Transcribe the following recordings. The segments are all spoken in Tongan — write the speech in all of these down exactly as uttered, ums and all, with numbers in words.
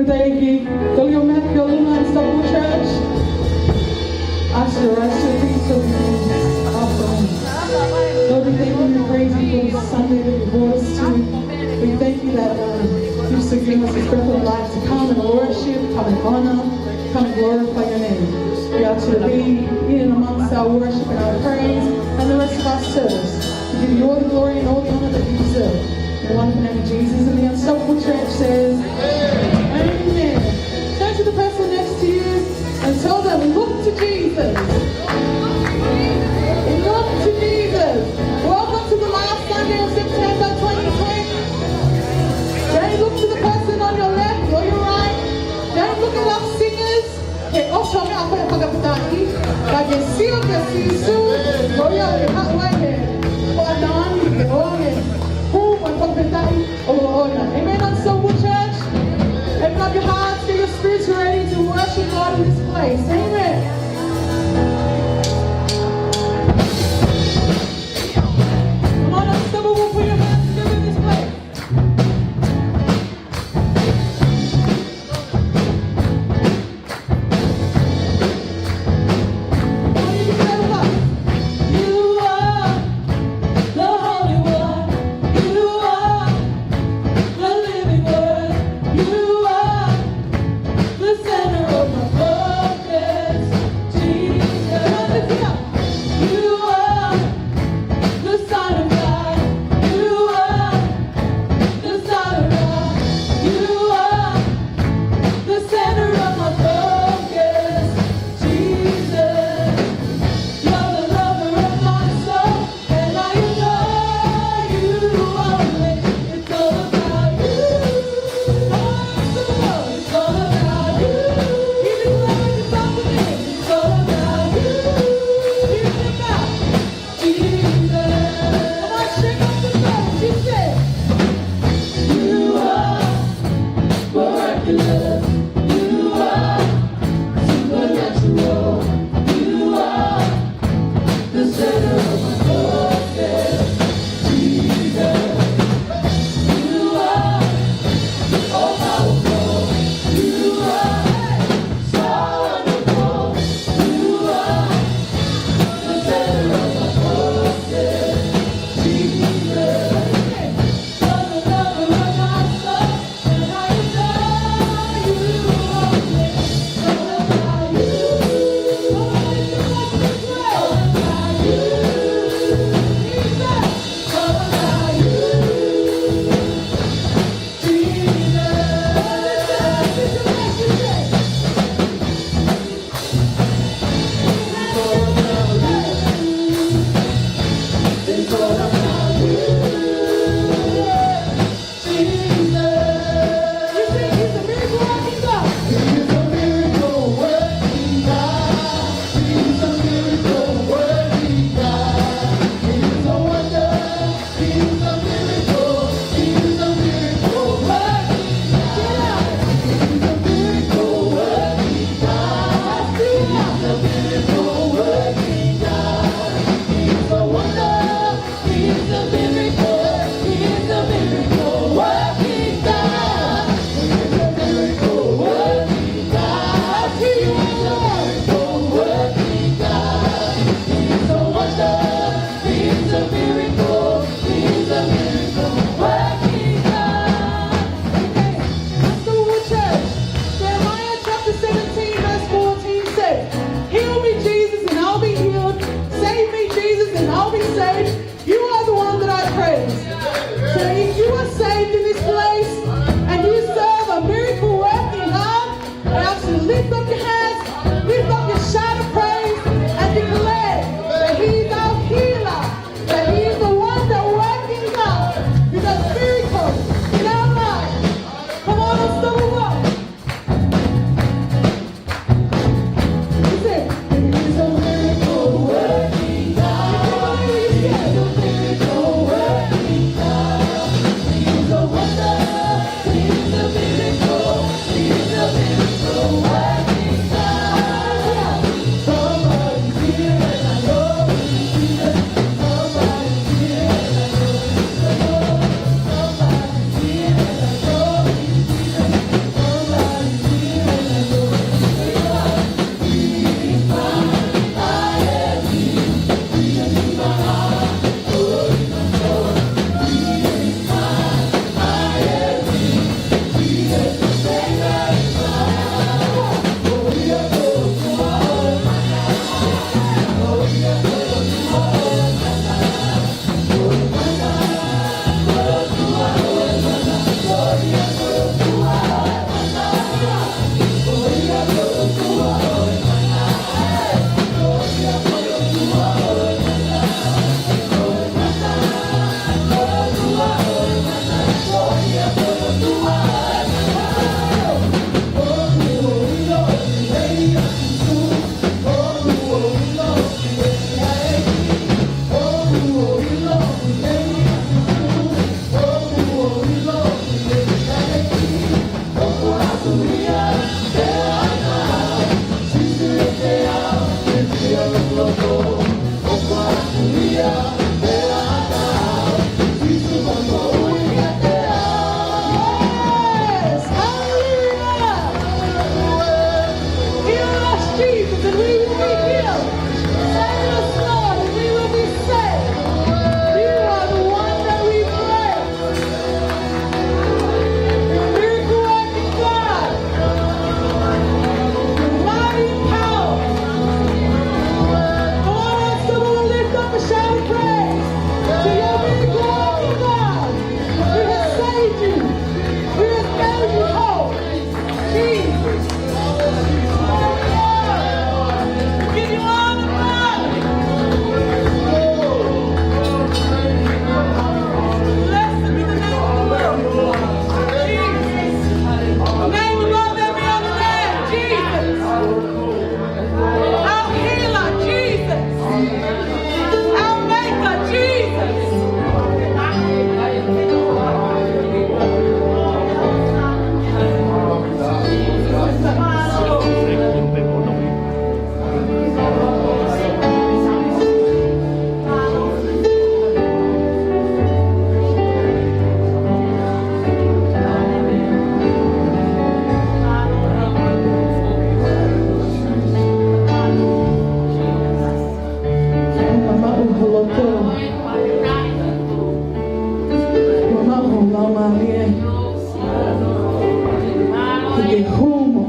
Thank you, Tolio Mac, Bill Luna, and Stockport Church. Usher, usher, please, so we can offer. Lord, we thank you and we praise you for this Sunday that you brought us to. We thank you that, um, you've given us this breath of life to come and worship, come and honor, come and glorify your name. We ask you to be in and amongst our worship and our praise and the rest of our service. We give you all the glory and all the honor that you deserve. In the wonderful name of Jesus, and the unstoppable church says, Amen. Turn to the person next to you and tell them, "Look to Jesus." Look to Jesus. Welcome to the last Sunday of September twenty twenty. Don't look to the person on your left or your right. Don't look at us singers. Ke ʻosi e meʻa ko e fakafetaʻi, ka ke sio kia Sīsū, ko ia ʻe haʻu ai he hoʻatā ni ke ʻoange hū mo e fakafetaʻi ʻo hoʻo ʻofa. Amen. Unstoppable church, open up your hearts, get your spirits ready to worship God in this place. Amen. Come on, Unstoppable, put your hands together in this place. You are the Holy One. You are the living Word. You are the center of my focus.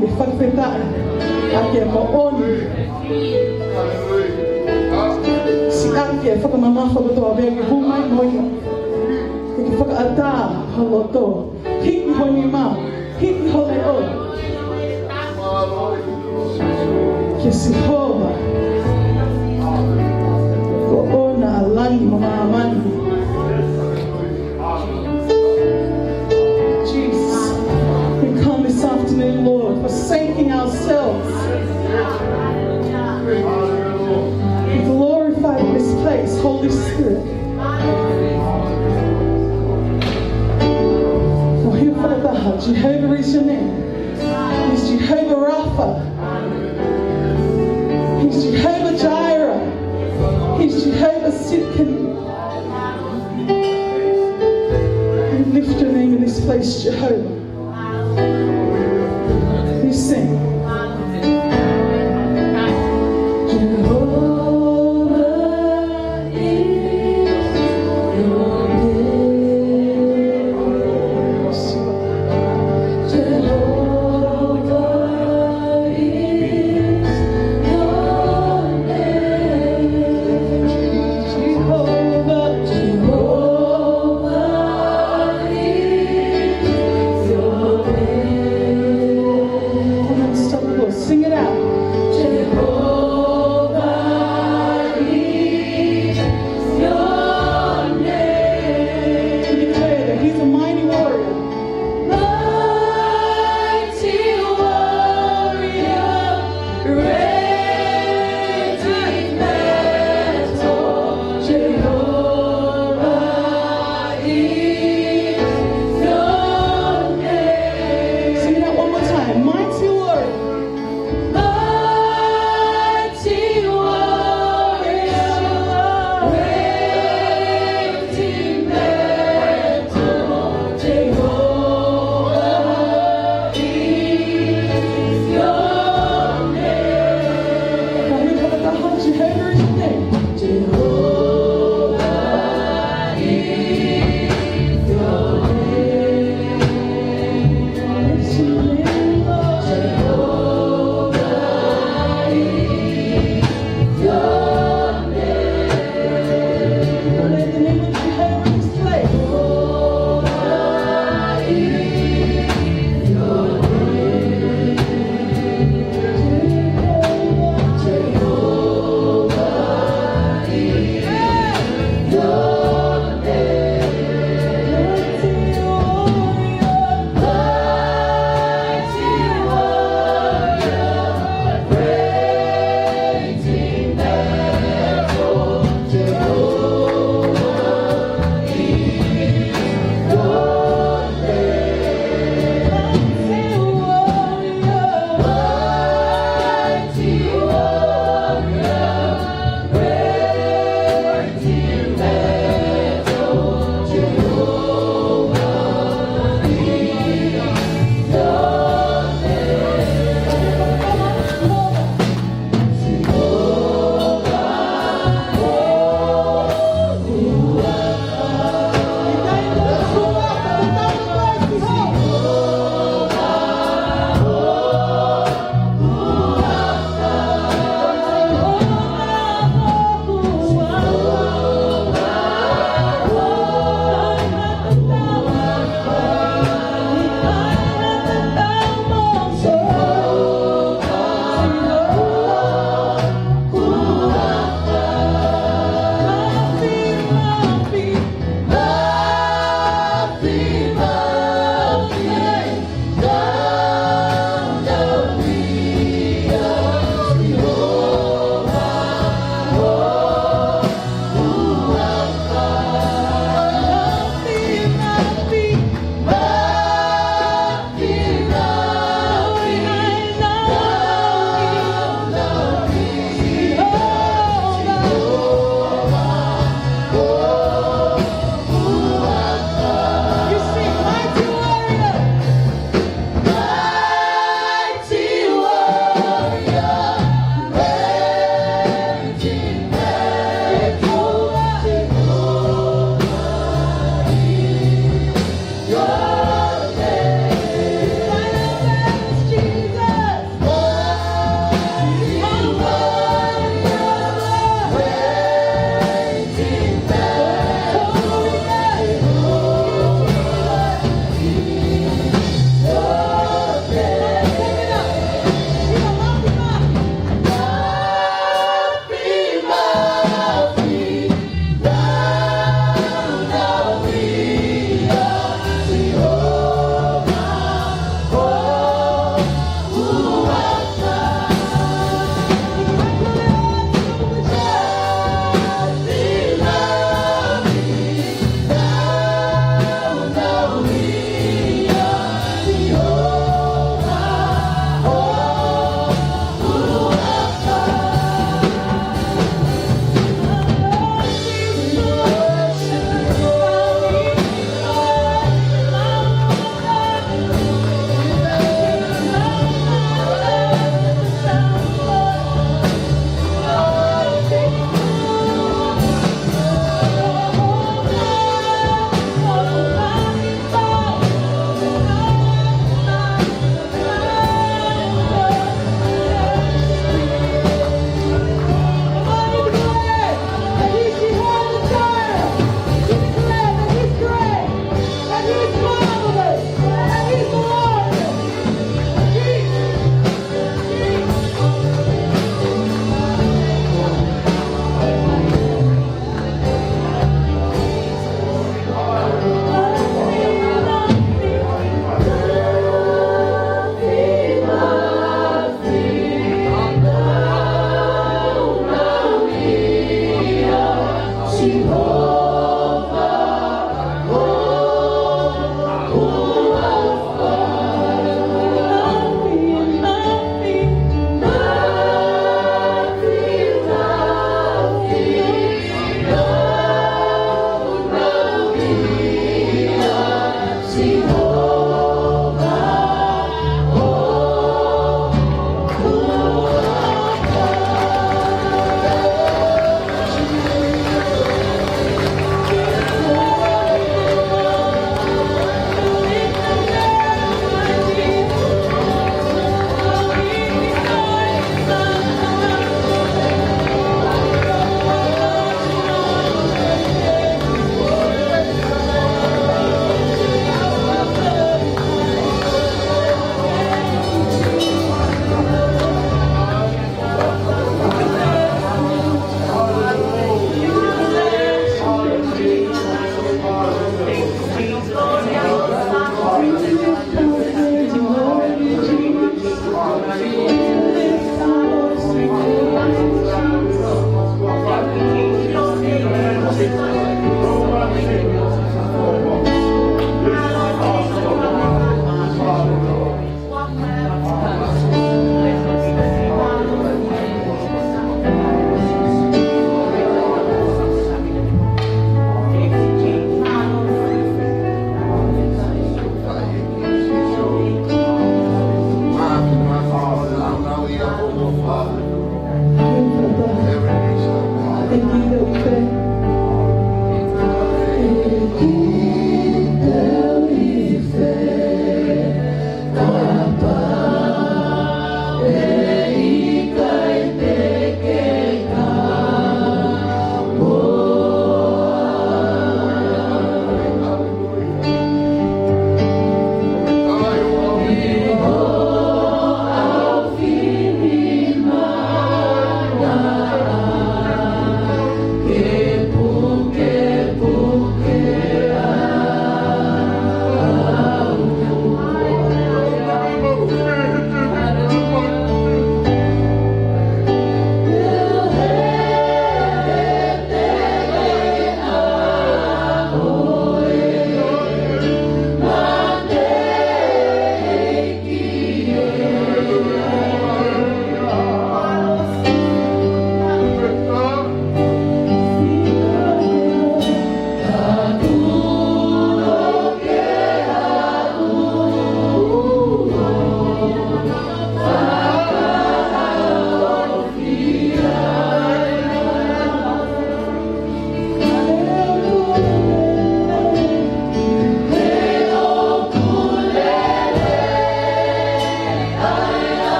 ʻE fakafetaʻi ʻa e moʻoni. Siʻaki e fakamamafa kotoa pē ke hū mai mo ia. Ke ke fakaʻatā ho loto. Hiki ho nima. Hiki ho leʻo kia Sihova, ko ʻoʻona ʻa langi mo māmani. Jesus, we come this afternoon, Lord, forsaking ourselves. Be glorified in this place, Holy Spirit. Ko e fakataha, Jehovah is your name. He's Jehovah Rapha. He's Jehovah Jireh. He's Jehovah Tsidkenu. We lift your name in this place, Jehovah. We sing. Jehovah is your name. Jehovah is your name. Jehovah, Jehovah is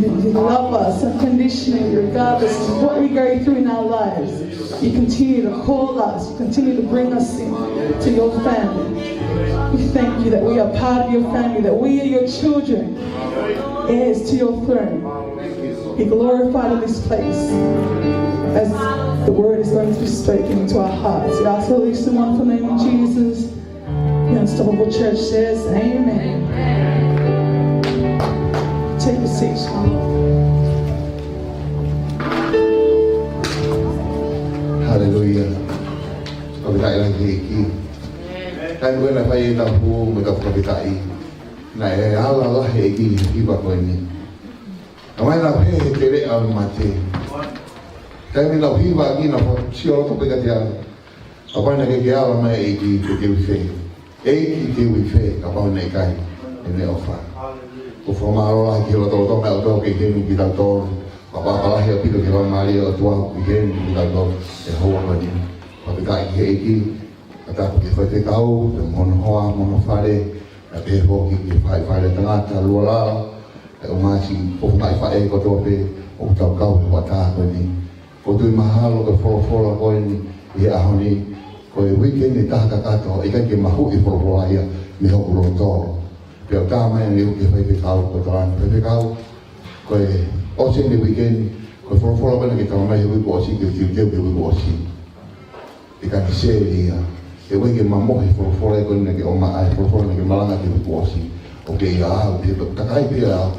You love us unconditionally, regardless of what we go through in our lives. You continue to call us, you continue to bring us in to your family. We thank you that we are part of your family, that we are your children, heirs to your throne. Be glorified in this place as the word is going to be spoken into our hearts. We ask all this in the wonderful name of Jesus. The Unstoppable Church says, "Amen." Take a seat. Haleluia. Fakafetaʻi lahi ki he ʻEiki. Taimi ko ē naʻe fai ai ʻetau hū mo ʻetau fakafetaʻi, naʻe ala lahi e ʻEiki he hiva ko eni. Naʻe ʻomai ʻa e hē he teleʻa ʻo e mate. Taimi naʻa ku hiva ʻaki, naʻa ku sio loto pē kiate ia. Kapau naʻe ʻikai ke ala mai e ʻEiki, te u fē? ʻEiki, te u fē kapau naʻe ʻikai ʻene ʻofa? ʻOku ou fakamālō lahi ki he lotolotonga ʻo e ʻOtua ʻoku ʻi heni mo kitautolu. Fakafetaʻi lahi ʻaupito ki he Laumālie ʻo e ʻOtua ʻoku ʻi heni mo kitautolu he houa ko eni. Fakafetaʻi ki he ʻEiki, fakatapu ki he faifekau, pea mo hono hoa, mo hono fale, pea pehē foki ki he faʻē fale tangata, Lualala, pea mo e ngaahi siʻi fofonga faʻē kotoa pē ʻoku tau kau he hoʻatā ko eni. ʻOku ou tui mahalo ko e folofola ko eni ʻi he ʻaho ni, ko e uike ni ʻe taha kakato, ʻikai ke mahuʻi e folofola ia mei hoku loto. Pea u tā mai ange ki he faifekau, ko e tala ange, faifekau, ko e ʻosi eni e uike ni, ko e folofola ko ē naʻa ke talamai he uike kuo ʻosi, ke u teuteu ki he uike kuo ʻosi. ʻE kaniseli ia. ʻE ʻikai ke mamohe e folofola ko ē naʻa ke ʻomai, ʻa e folofola naʻa ke malanga ki he uike kuo ʻosi. ʻOku ʻikai ke u takai pē au.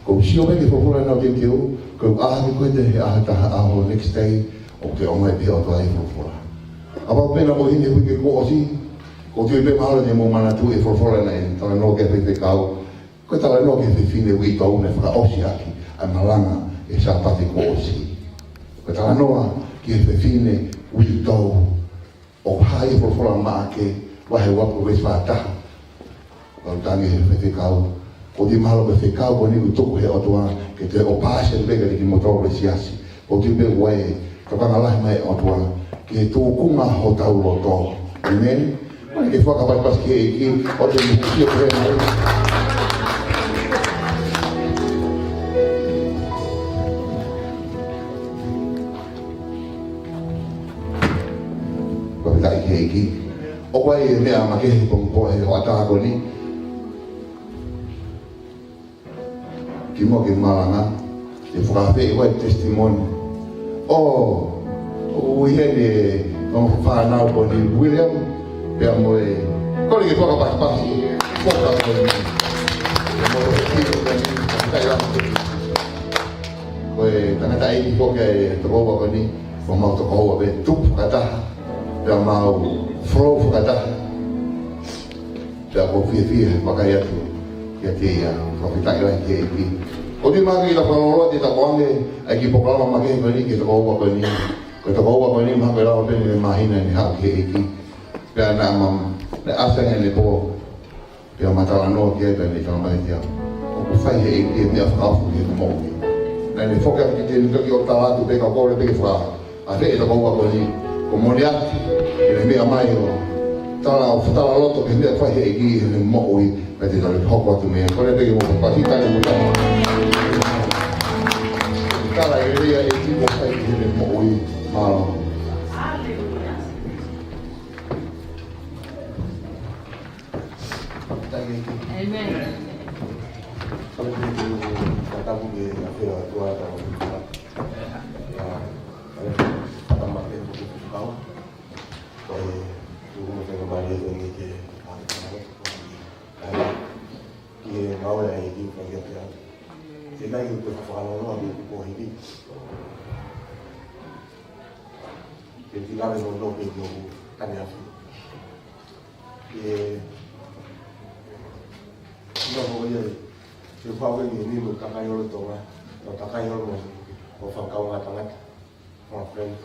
ʻOku ou sio mai ki he folofola naʻa ke teuteu, ko e ʻaho ko ē he ʻaho ʻe taha, ʻaho next day, ʻoku ʻomai pē ʻe he ʻOtua e folofola. Kapau pē naʻa mo hini he uike kuo ʻosi, ʻoku ou tui pē mahalo te mou manatuʻi e folofola naʻe talanoa ki ai e faifekau. Ko e talanoa ki he fefine uitou naʻe fakaʻosi ʻaki ʻa e malanga he Sāpate kuo ʻosi. Ko e talanoa ki he fefine uitou. ʻOku hā ʻi he folofola Maʻake, vahe uafu veesi fā taha. Pea u talaange ki he faifekau, ʻoku ou tui mahalo ko e fekau ko eni ʻoku tuku ʻe he ʻOtua ke toe ʻosi pē kiate kimoutolu e siasi. ʻOku ou tui pē ʻoku ʻi ai e tokanga lahi mai ʻa e ʻOtua ki he tūkunga hotau loto. ʻĒmeni. Mou ke fakapasipasi ki he ʻEiki, ʻo te mou sio pē mai. Fakafetaʻi ki he ʻEiki. ʻOku ʻi ai e meʻa makehe he pongipongi he hoʻatā ko eni. Kimuʻa ke malanga, ʻe fakaafeʻi ʻa e testimony. ʻO, ʻoku ʻi heni e ongo fānau ko eni William, pea mo e, kole ke fakapasipasi, fakapasipasi. Pea mo e kiʻi, kiʻi, kiʻi, kiʻi, ko e tangataʻeiki foki ʻa e tokoua ko eni, ko ʻemau tokoua pē tupu fakataha, pea mau flow fakataha. Pea ʻoku ou fiefia he vakai atu kiate ia, fakafetaʻi lahi ki he ʻEiki. ʻOku ou tui mahalo ke ʻi ai ha fakalōloa te ta ʻoange ʻa e kiʻi polokalama makehe ko eni ki he tokoua ko eni. Ko e tokoua ko eni mahalo ko e lava pē ʻene māhina ʻene haʻu ki he ʻEiki. Pea naʻa ma, naʻe ʻasi ange ʻene pō. Pea ma talanoa ki ai pea ne talamai kiate au, ʻoku fai ʻe he ʻEiki e meʻa fakaofo ki heʻeku moʻui. Naʻa ne foki atu kiate au ʻo toki ʻo tala atu pē ka kole pē ke faka- ʻa e tokoua ko eni, ko e moʻoni ʻaki ʻene meʻa mai ʻo tala, ʻo fakatalaloto ki he meʻa ʻoku fai ʻe he ʻEiki ʻi heʻene moʻui, pea te tau hoko atu mei ai. Kole pē ke mou fakapasipasi mo tama. Tala e lelei ʻa e ʻEiki ʻoku fai ʻi heʻene moʻui. Mālō. ʻĒmeni. Kole pē ke mou fakatapu ke afeʻi atu ʻa e tama. Ia, ʻa e tama ke mou kau. Ko e tuku mo e faingamālie ko eni ke ʻave tama. Ki he ngāue ʻa e ʻEiki ʻoku fai kiate au. Ke ʻikai ke u toe fakalōloa ki he kupu hiki. Ke u ʻikai lave mo noke mo kane afi. Ke, ke u fai ʻo ia, ke u fai ʻo ia ni mo takai holo Tonga, mo takai holo mo, mo fakakaungā tangata. Mo friend.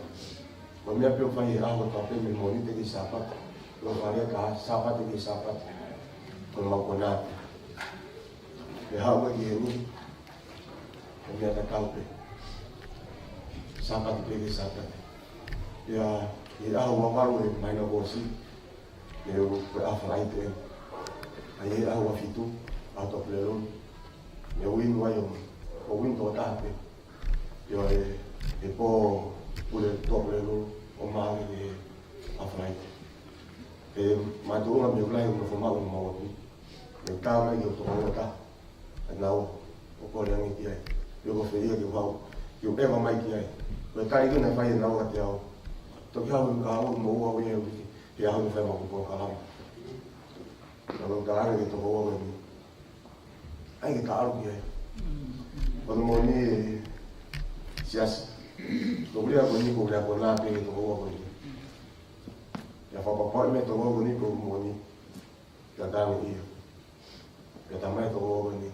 Ko e meʻa pē ʻoku fai he ʻaho kotoa pē mei Mōnite ki he Sāpate. ʻOku fai ia ka Sāpate ki he Sāpate. Ko e mau konā pē. Pea haʻu mai ki heni. Ko e meʻa tatau pē. Sāpate pē ki he Sāpate. Pea ʻi he ʻaho ua valu he māhina kuo ʻosi. Pea u, pea ʻaho Falaite eni. ʻA ia he ʻaho ua fitu, ʻaho Tuʻapulelulu. Pea u inu ai ʻo Ko window ʻe taha pē. ʻIo, ʻe, ʻe pō pule tō pule lulu ʻo mahaki ki he Falaite. ʻE mātuʻa mei Okalaihe ʻo nofo maʻu ʻi Mauapi. Mei tā mai ki he tokoua ʻe taha. ʻE nau ō ʻo kole ange ki ai. ʻIo ko fē ia ke u haʻu, ke u ʻeva mai ki ai. Ko e tali ko ē naʻe fai ʻe naua kiate au. Toki haʻu ʻi he kahaʻu mo ua ʻo ia ʻi he ʻaho naʻe fai maʻu polokalama. Naʻa nau talaange ki he tokoua ko eni, ʻai ke ta ʻalu ki ai. Ko hono moʻoni ʻe Siasi, ko e lea ko eni ko e lea ko ena pē ki he tokoua ko eni. ʻIo, fakapapauʻi mei he tokoua ko eni ko e moʻoni. Ka tangi ia. Ka tamai tokoua ko eni.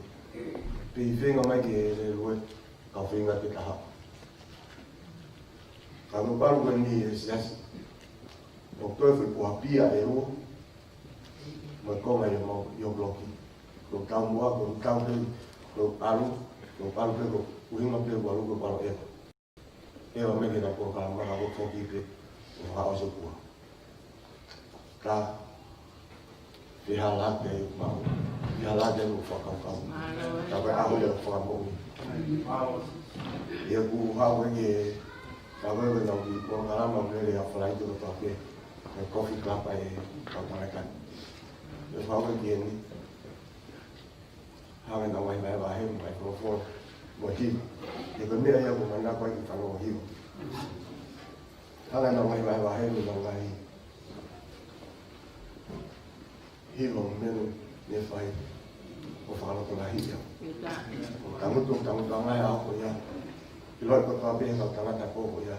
Pea feinga mai ke lelue, ka feinga ke taha. Ka no palu ko eni ʻe Siasi, ʻo toe fai puha pia ʻe ua. Mo e konga ia mo e bloki. Ko e tau muʻa, ko e tau pē, ko e ʻalu, ko e palu pē, ko e ʻuhinga pē, ko e ʻalu, ko e palu ē. ʻE ʻomai ke na ko ka maka ko foki pē, ʻo fakaʻosi e puha. Ka, fehālaaki ʻa e mau, fehālaaki ʻa e fakakaukau. Ka ko e ʻaho ia ʻo fakamoʻui. ʻIo, kuo u haʻu ʻo ʻeke, ka ko e, ko e nau ki polokalama mele ʻa Falaite kotoa pē, ʻa e Coffee Club ʻa e kau tangata. ʻIo, haʻu ʻo ʻeke eni. Hanga ʻo ngaahi vahevahe, ngaahi folofola. Mo e hiva. He ko e meʻa ia ʻoku ou manako ai ke fanongo hiva. Hanga ʻo ngaahi vahevahe, mo e ngaahi hiva mo e meʻa naʻe fai. ʻO fakalotolahi ia. ʻO tangutu, tangutu ʻa e ngaahi ʻaho ko ia. ʻIloʻi kotoa pē ʻe he kau tangata ko ia.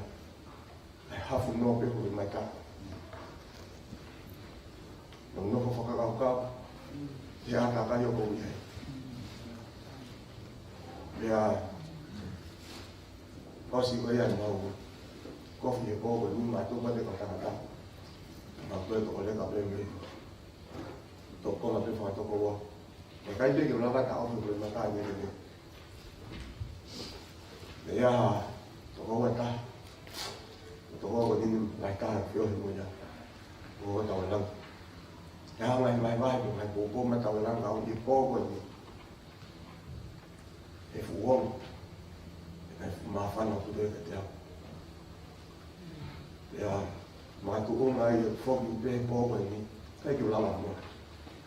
ʻA e hafu noa pē ko e maika. Nau nofo fakakaukau, he ʻātakai ʻoku ʻi ai. Pea, ʻosi ko ia ʻenau kofi he pō ko eni, mātuʻa pē kau tangata. Mau toe toko leka pē mei. Toko la pē fakatokoua. ʻIkai pē ke u lava taʻofi ko e maka ni ke. Pea, tokoua ʻe taha. Tokoua ko eni, ngaahi taha feohi mo ia. Tokoua Tauelangi. Pea ngaahi vahevahe, ngaahi pōpō maʻa Tauelangi, ʻa e pō ko eni. ʻE fuʻu ongo. ʻE ngaahi fuʻu māfana ʻoku toe kiate au. Pea, makatuʻunga ai ʻeku foki pē he pō ko eni, ʻikai ke u lava mo.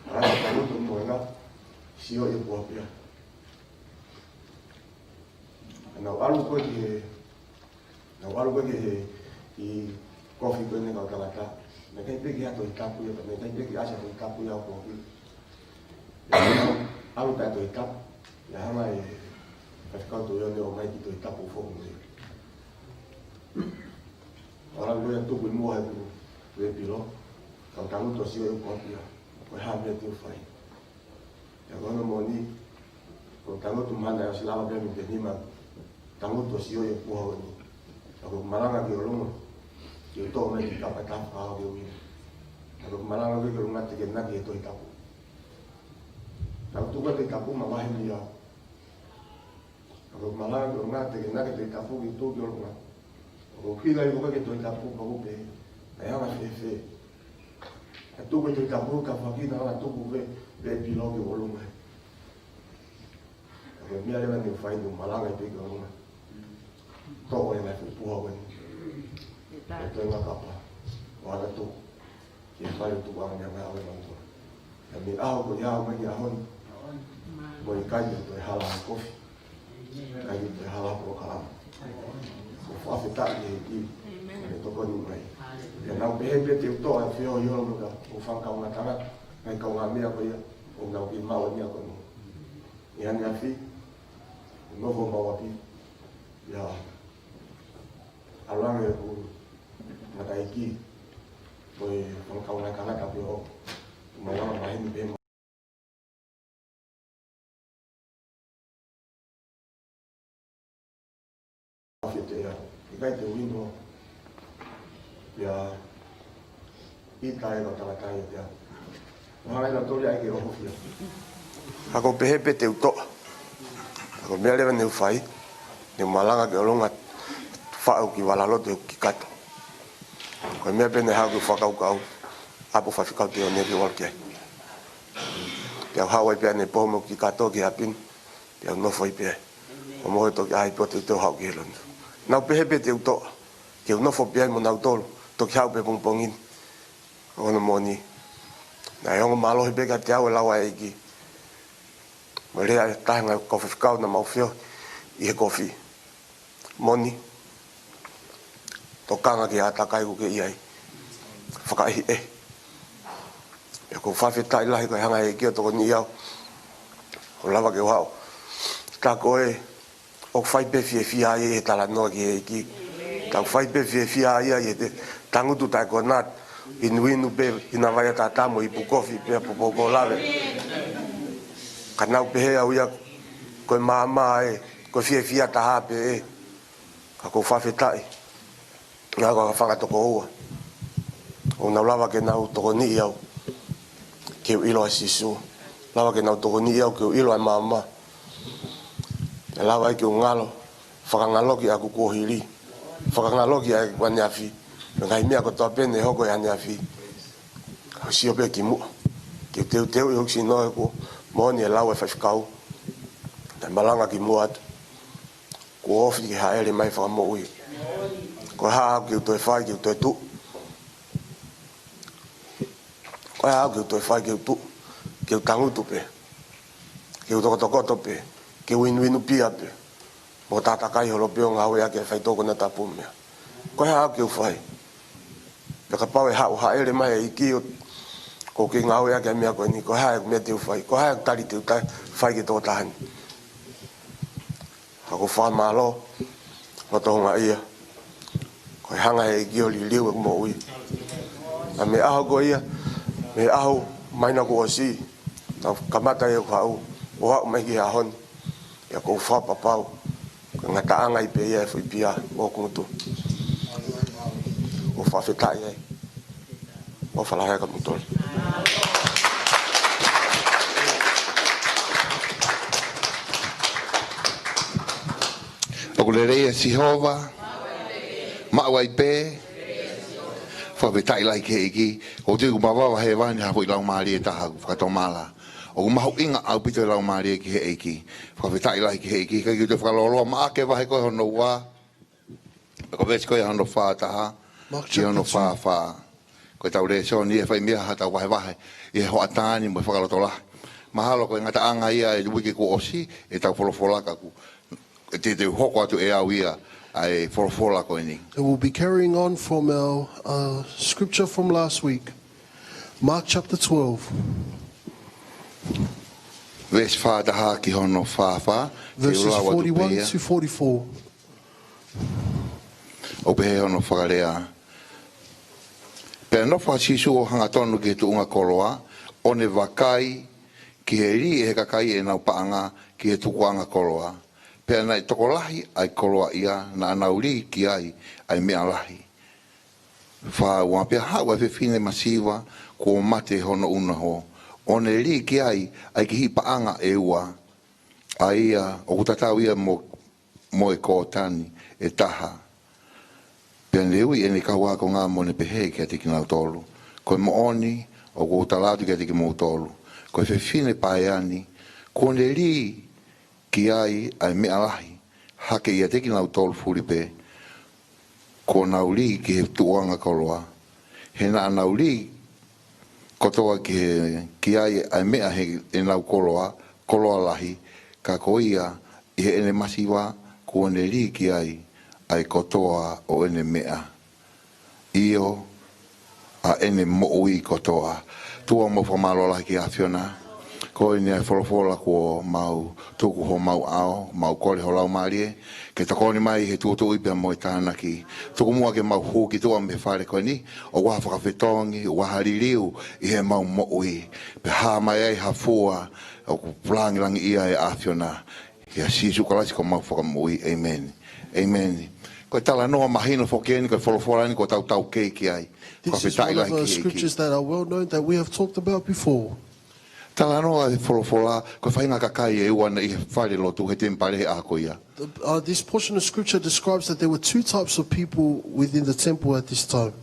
Ala ka tangutu mo ena, sio ʻi he puha pia. Nau ʻalu ko ē ki he, nau ʻalu ko ē ki he, ki he kofi ko eni kau tangata. Naʻe ʻikai pē ke ʻi ai ha Tohi Tapu ia, naʻe ʻikai pē ke ʻasi ha Tohi Tapu ia ʻo kofi. ʻAlu pē ha Tohi Tapu, ʻio hanga ʻe he faifekau Tuʻione ʻo ʻomai e kiʻi Tohi Tapu foʻou mo ia. ʻAlu ko ia ʻo tuku ʻi muʻa he tuku, ʻi he pilo, kau tangutu ʻo sio ʻi he puha pia, ko e hā e meʻa te u fai. Pea ko hono moʻoni, ko e tangutu mana ʻosi lava pē mei he nima, tangutu ʻo sio ʻi he puha ko eni. Ka ko e malanga ki ʻolunga, ke u toʻo mai e kiʻi kapa tapu ka ʻoku ou ʻilo. Ka ko e malanga ki ʻolunga te ke ʻinasi he Tohi Tapu. Ka u tuku e Tohi Tapu mavahe mei au. Ka ko e malanga ki ʻolunga te ke ʻinasi he Tohi Tapu ke u tuku ki ʻolunga. Ka ko e pila ʻi muʻa ki he Tohi Tapu ka ʻoku pehē, naʻe anga fēfē. Ka tuku e Tohi Tapu ka fakina ʻo tuku pē, pē pilo ki ʻolunga. Ka ko e meʻa leva naʻá ku fai, naʻá ku malanga pē ki ʻolunga. Toʻo e ngaahi fuʻu puha ko eni. ʻE toe ngaahi kapa. ʻO ʻalu atu ki he fale ʻo tukuange ʻa e ngāue ʻa e ʻOtua. Pea mei he ʻaho ko ia ʻo aʻu mai ki he ʻaho ni, mo e ʻikai ke toe hala ha kofi. ʻIkai ke toe hala ha polokalama. ʻOku ou fakafetaʻi ki he ʻEiki. ʻEmeni. Ke tokoni mai. Pea naʻá ku pehē pē te u toʻo e feohi holo mo e kau fakakaungātangata, ngaahi kaungāmeʻa ko ia, ʻoku nau kiʻi maʻu e meʻa ko eni. ʻI he ʻaneafi, nofo Mauapi, ʻio, ʻalu ange ʻeku mataʻeiki, ko e fakakaungātangata pē ʻo, malanga maheni pē ma. Afi te ia, ʻikai te u inu. Pea, ʻita e kau tangata ia te au. Mahalo ʻe toli ai ke ʻohofia. Ka ʻoku ou pehē pē te u toʻo. Ka ko e meʻa leva naʻá ku fai, naʻá ku malanga ki ʻolunga, faʻu ki vala lotu ki kato. Ko e meʻa pē naʻe haʻu ki he fakakaukau, ʻapo faifekau Tuʻione ke u ʻalu ki ai. Pea u haʻu ai pē ʻanepō mo ki kato ki ʻapi ni, pea u nofo ai pē. ʻO mohe toki ʻai pē ʻo teuteu haʻu ki he lotu. Naʻá ku pehē pē te u toʻa, ke u nofo pē ai mo nautolu, toki haʻu pē pongipongi ni. Ko hono moʻoni, naʻe ongo mālohi pē kiate au e lau ʻa e ʻEiki. Mo e lea ʻa e taha e ngaahi kau faifekau naʻa mau feohi ʻi he kofi. Moʻoni, tokanga ki he ʻātakai ʻokú ke ʻi ai. Fakaʻehiʻehi. Pea ʻoku ou fakafetaʻi lahi ko e hanga ʻe he ʻEiki ʻo tokoniʻi au. ʻO lava ke u haʻu. Tā ko ē, ʻoku fai pē fiefia ai he talanoa ki he ʻEiki. Tau fai pē fiefia ai ʻi he tangutu taʻekonā. Inuinu pē ʻi he vai ʻataʻatā mo e ipu kofi pea poupou ko lave. Ka naʻá ku pehē au ia ko e maama ē, ko e fiefia taha pē ē. Ka ʻoku ou fakafetaʻi. Ngā ko ka fanga tokoua. ʻOku nau lava ke nau tokoniʻi au. Ke u ʻilo ʻa Sīsū. Lava ke nau tokoniʻi au ke u ʻilo ʻa e maama. Pea lava ai ke u ngalo. Fakangaloki ʻa ʻeku kuohili. Fakangaloki ʻa ʻeku ʻaneafi. Mo e ngaahi meʻa kotoa pē ne hoko ʻi he ʻaneafi. Ka u sio pē ki muʻa. Ke u teuteu ʻi hoku sino he kuo moʻoni e lau ʻa e faifekau. Naʻe malanga ki muʻa atu. Kuo ofi ke hāʻele mai e Fakamoʻui. Ko e hā ʻoku ou toe fai ke u toe tuʻu. Ko e hā ʻoku ou toe fai ke u tuʻu. Ke u tangutu pē. Ke u tokotokoto pē. Ke u inuinu pia pē. Mo tātakai holo pē ʻo ngāueʻaki e faitoʻo konatapu mo e meʻa. Ko e hā ʻoku ou fai. Pea kapau ʻe haʻu hāʻele mai e ʻEiki ʻoku ou kei ngāueʻaki e meʻa ko eni. Ko e hā e meʻa te u fai. Ko e hā e tali te u fai ki he tokotaha ni. Ka ʻoku ou fakamālō, loto houngaʻia. Ko e hanga ʻe he ʻEiki ʻo liliu ʻeku moʻui. Naʻe mei he ʻaho ko ia, mei he ʻaho mai naʻá ku ʻosi, naʻá ku kamata ʻeku haʻu, ʻo aʻu mai ki he ʻaho ni. Pea ʻoku ou fakapapau, ko e ngataʻanga ia pē ia e foʻi pia ʻo hoku ngutu. ʻOku ou fakafetaʻi ai. ʻOfa lahi atu kia moutolu. ʻOku lelei ʻa Sihova, maʻu ai pē, fakafetaʻi lahi ki he ʻEiki. ʻOku ou tui ʻoku mavava hēvani ha foʻi laumālie ʻe taha ʻoku fakatomala. ʻOku mahuʻinga ʻaupito e laumālie ki he ʻEiki. Fakafetaʻi lahi ki he ʻEiki, ka ʻoku ou tui ʻoku fakalōloa mai ke vahe ko hono ua. Ko e veesi ko ia hono fā taha, Mark ki hono chapter two. Fā fā. Ko ʻetau lēsoni ʻe fai mei ai haʻatau vahevahe ʻi he hoʻatā ni mo e fakalotolahi. Mahalo ko e ngataʻanga ia e uike kuo ʻosi ʻetau folofola ka ʻoku, ʻe te, te u hoko atu ʻe au ia ʻa e folofola ko eni. And we'll be carrying on from our, uh, scripture from last week. Mark chapter twelve. Veesi fā taha ki hono fā fā, te u Verses lau atu pē forty-one ia. To forty-four. ʻOku pehē hono fakalea. Pea nofo ʻa Sīsū ʻo hangatonu ki he tuʻunga koloa, ʻo ne vakai ki he lī ʻe he kakai ʻenau paʻanga ki he tukuʻanga koloa. Pea naʻe tokolahi ʻa e koloaʻia naʻa nau lī ki ai ʻa e meʻa lahi. Fā ua, pea haʻu ʻa e fefine masiva kuo mate hono ʻunaho, ʻo ne lī ki ai ʻa e kihiʻi paʻanga ʻe ua, ʻa ia ʻoku tatau ia mo, mo e kōtani ʻe taha. Pea ne ui ʻene kau ākonga mo ne pehē kiate kinautolu, Ko e moʻoni ʻoku ou tala atu kiate kimoutolu, ko e fefine paea ni, kuo ne lī ki ai ʻa e meʻa lahi, hake ʻiate kinautolu fuli pē, kuo nau lī ki he tuʻuʻanga koloa. He naʻa nau lī kotoa ki he, ki ai ʻa e meʻa he ʻenau koloa, koloa lahi, ka ko ia ʻi heʻene masiva kuo ne lī ki ai ʻa e kotoa ʻo ʻene meʻa. ʻIo, ʻa ʻene moʻui kotoa. ʻOtua, mau fakamālō lahi ki he ʻAfiona. Ko eni ʻa e folofola kuo mau tuku homau ʻao, mau kole ho Laumālie ke tokoni mai he tuʻutuʻuni pea mo e tānaki. Tuku muʻa ke mau hū ki tuʻa mei he fale ko eni, ʻoua ʻe fakafetongi, ʻoua ʻe liliu ʻi heʻemau moʻui. Pea hā mai ai ha fua ʻoku langilangiʻia ai e ʻAfiona. ʻIa Sīsū Kalaisi ko homau Fakamoʻui. ʻĒmeni. ʻĒmeni. Ko e talanoa mahino foki eni, ko e folofola eni kuo tau taukei ki ai. This is one of the scriptures that are well known that we have talked about before. Talanoa e folofola, ko e faʻahinga kakai ʻe ua naʻe ʻi he fale lotu he temipale he ʻaho ko ia. The, uh, this portion of scripture describes that there were two types of people within the temple at this time.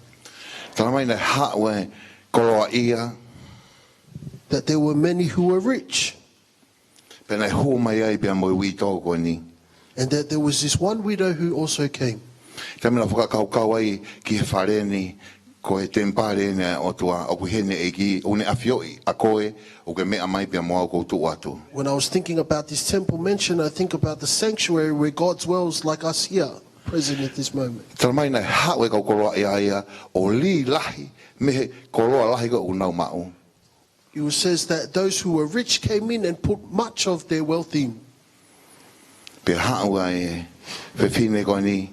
Tala mai naʻe haʻu e koloaʻia. That there were many who were rich. Pea naʻe hū mai ai pea mo e uitou ko eni. And that there was this one widow who also came. Taimi naʻa ku fakakaukau ai ki he fale ni, ko e temipale ʻeni ʻa e ʻOtua, ʻoku ʻi heni e ʻEiki, ʻoku ne ʻafioʻi ʻa koe, ʻoku ke meʻa mai pea mo au ʻoku ou tuʻu atu. When I was thinking about this temple mansion, I think about the sanctuary where God dwells like us here, present at this moment. Talamai naʻe haʻu e kau koloaʻia ia ʻo lī lahi mei he koloa lahi ko ē ʻoku nau maʻu. It says that those who were rich came in and put much of their wealth in. Pea haʻu ai e fefine ko eni.